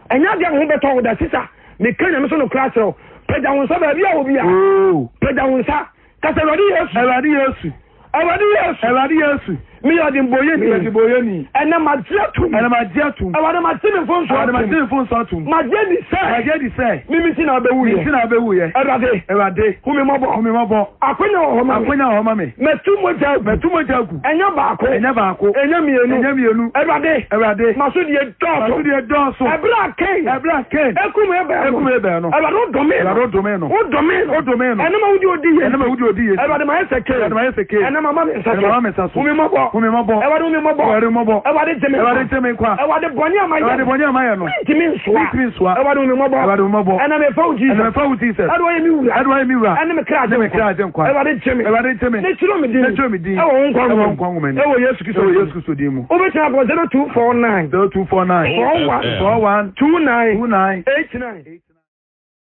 Speaker 1: Ɛnyɛ adeɛ a wo ho bɛtɔ wo da sisa. Meka Nyame so nokorɛ akyerɛ wo. Pagya wo nsa baabi a wɔ biara.
Speaker 2: Oh.
Speaker 1: Pagya wo nsa. Kasa Awurade Yesu.
Speaker 2: Awurade Yesu.
Speaker 1: Awurade Yesu.
Speaker 2: Awurade Yesu.
Speaker 1: Meyɛ ɔdebɔyɛni.
Speaker 2: Meyɛ ɔdebɔyɛni.
Speaker 1: Ɛnɛ magye atom.
Speaker 2: Ɛnɛ magye atom.
Speaker 1: Awurade magye me mfomsoɔ atom.
Speaker 2: Awurade magye me mfomsoɔ atom.
Speaker 1: Magye adi sɛ.
Speaker 2: Magye adi sɛ.
Speaker 1: Me me nti na wobɛwuiɛ.
Speaker 2: Me nti na wobɛwuiɛ.
Speaker 1: Awurade.
Speaker 2: Awurade.
Speaker 1: Hu me mmɔbɔ.
Speaker 2: Hu me mmɔbɔ.
Speaker 1: Akonya wɔ hɔ ma me.
Speaker 2: Akonya wɔ hɔ ma me.
Speaker 1: Matu mogya agu.
Speaker 2: Matu mogya agu.
Speaker 1: Ɛnyɛ baako.
Speaker 2: Ɛnyɛ baako.
Speaker 1: Ɛnyɛ mmienu.
Speaker 2: Ɛnyɛ mmienu.
Speaker 1: Awurade.
Speaker 2: Awurade.
Speaker 1: Maso deɛ dɔɔso.
Speaker 2: Maso deɛ dɔɔso.
Speaker 1: Ɛberɛ a Kain.
Speaker 2: Ɛberɛ a Kain.
Speaker 1: Ekum Abel no.
Speaker 2: Ekum Abel no.
Speaker 1: Awurade wodome no.
Speaker 2: Awurade wodome no.
Speaker 1: Wodome no.
Speaker 2: Wodome no.
Speaker 1: Ɛnam a wodi odi yɛ.
Speaker 2: Ɛnam a wodi odi yɛ.
Speaker 1: Awurade ma yɛ sɛ Kain.
Speaker 2: Awurade ma yɛ sɛ Kain.
Speaker 1: Ɛnam ama me nsa so.
Speaker 2: Ɛnam ama me nsa so.
Speaker 1: Hu me mmɔbɔ.
Speaker 2: Hu me mmɔbɔ.
Speaker 1: Awurade hu me mmɔbɔ.
Speaker 2: Awurade hu me mmɔbɔ.
Speaker 1: Awurade gye me nkwa.
Speaker 2: Awurade gye me nkwa.
Speaker 1: Awurade bɔne a mayɛ.
Speaker 2: Awurade bɔne a mayɛ no.
Speaker 1: Mentumi nsoa.
Speaker 2: Mentumi nsoa.
Speaker 1: Awurade hu me mmɔbɔ.
Speaker 2: Awurade hu me mmɔbɔ.
Speaker 1: Ɛnam efa wo Jesus.
Speaker 2: Ɛnam efa wo Jesus.
Speaker 1: Awurade wayɛ me wura.
Speaker 2: Awurade wayɛ me wura.
Speaker 1: Ɛne me kra
Speaker 2: Ne me kra agye nkwa.
Speaker 1: Awurade gye me.
Speaker 2: Awurade gye me.
Speaker 1: Ne kyerɛ me din.
Speaker 2: Ne kyerɛ me din.
Speaker 1: Ɛwɔ wo nkwa
Speaker 2: nwoma. Ɛwɔ nkwa nwoma ni.
Speaker 1: Ɛwɔ Yesu Kristo.
Speaker 2: Ɛwɔ Yesu Kristo din mu.
Speaker 1: Wobɛtumi akɔ 0249
Speaker 2: 0249
Speaker 1: 41
Speaker 2: 41
Speaker 1: 29
Speaker 2: 29
Speaker 1: 89.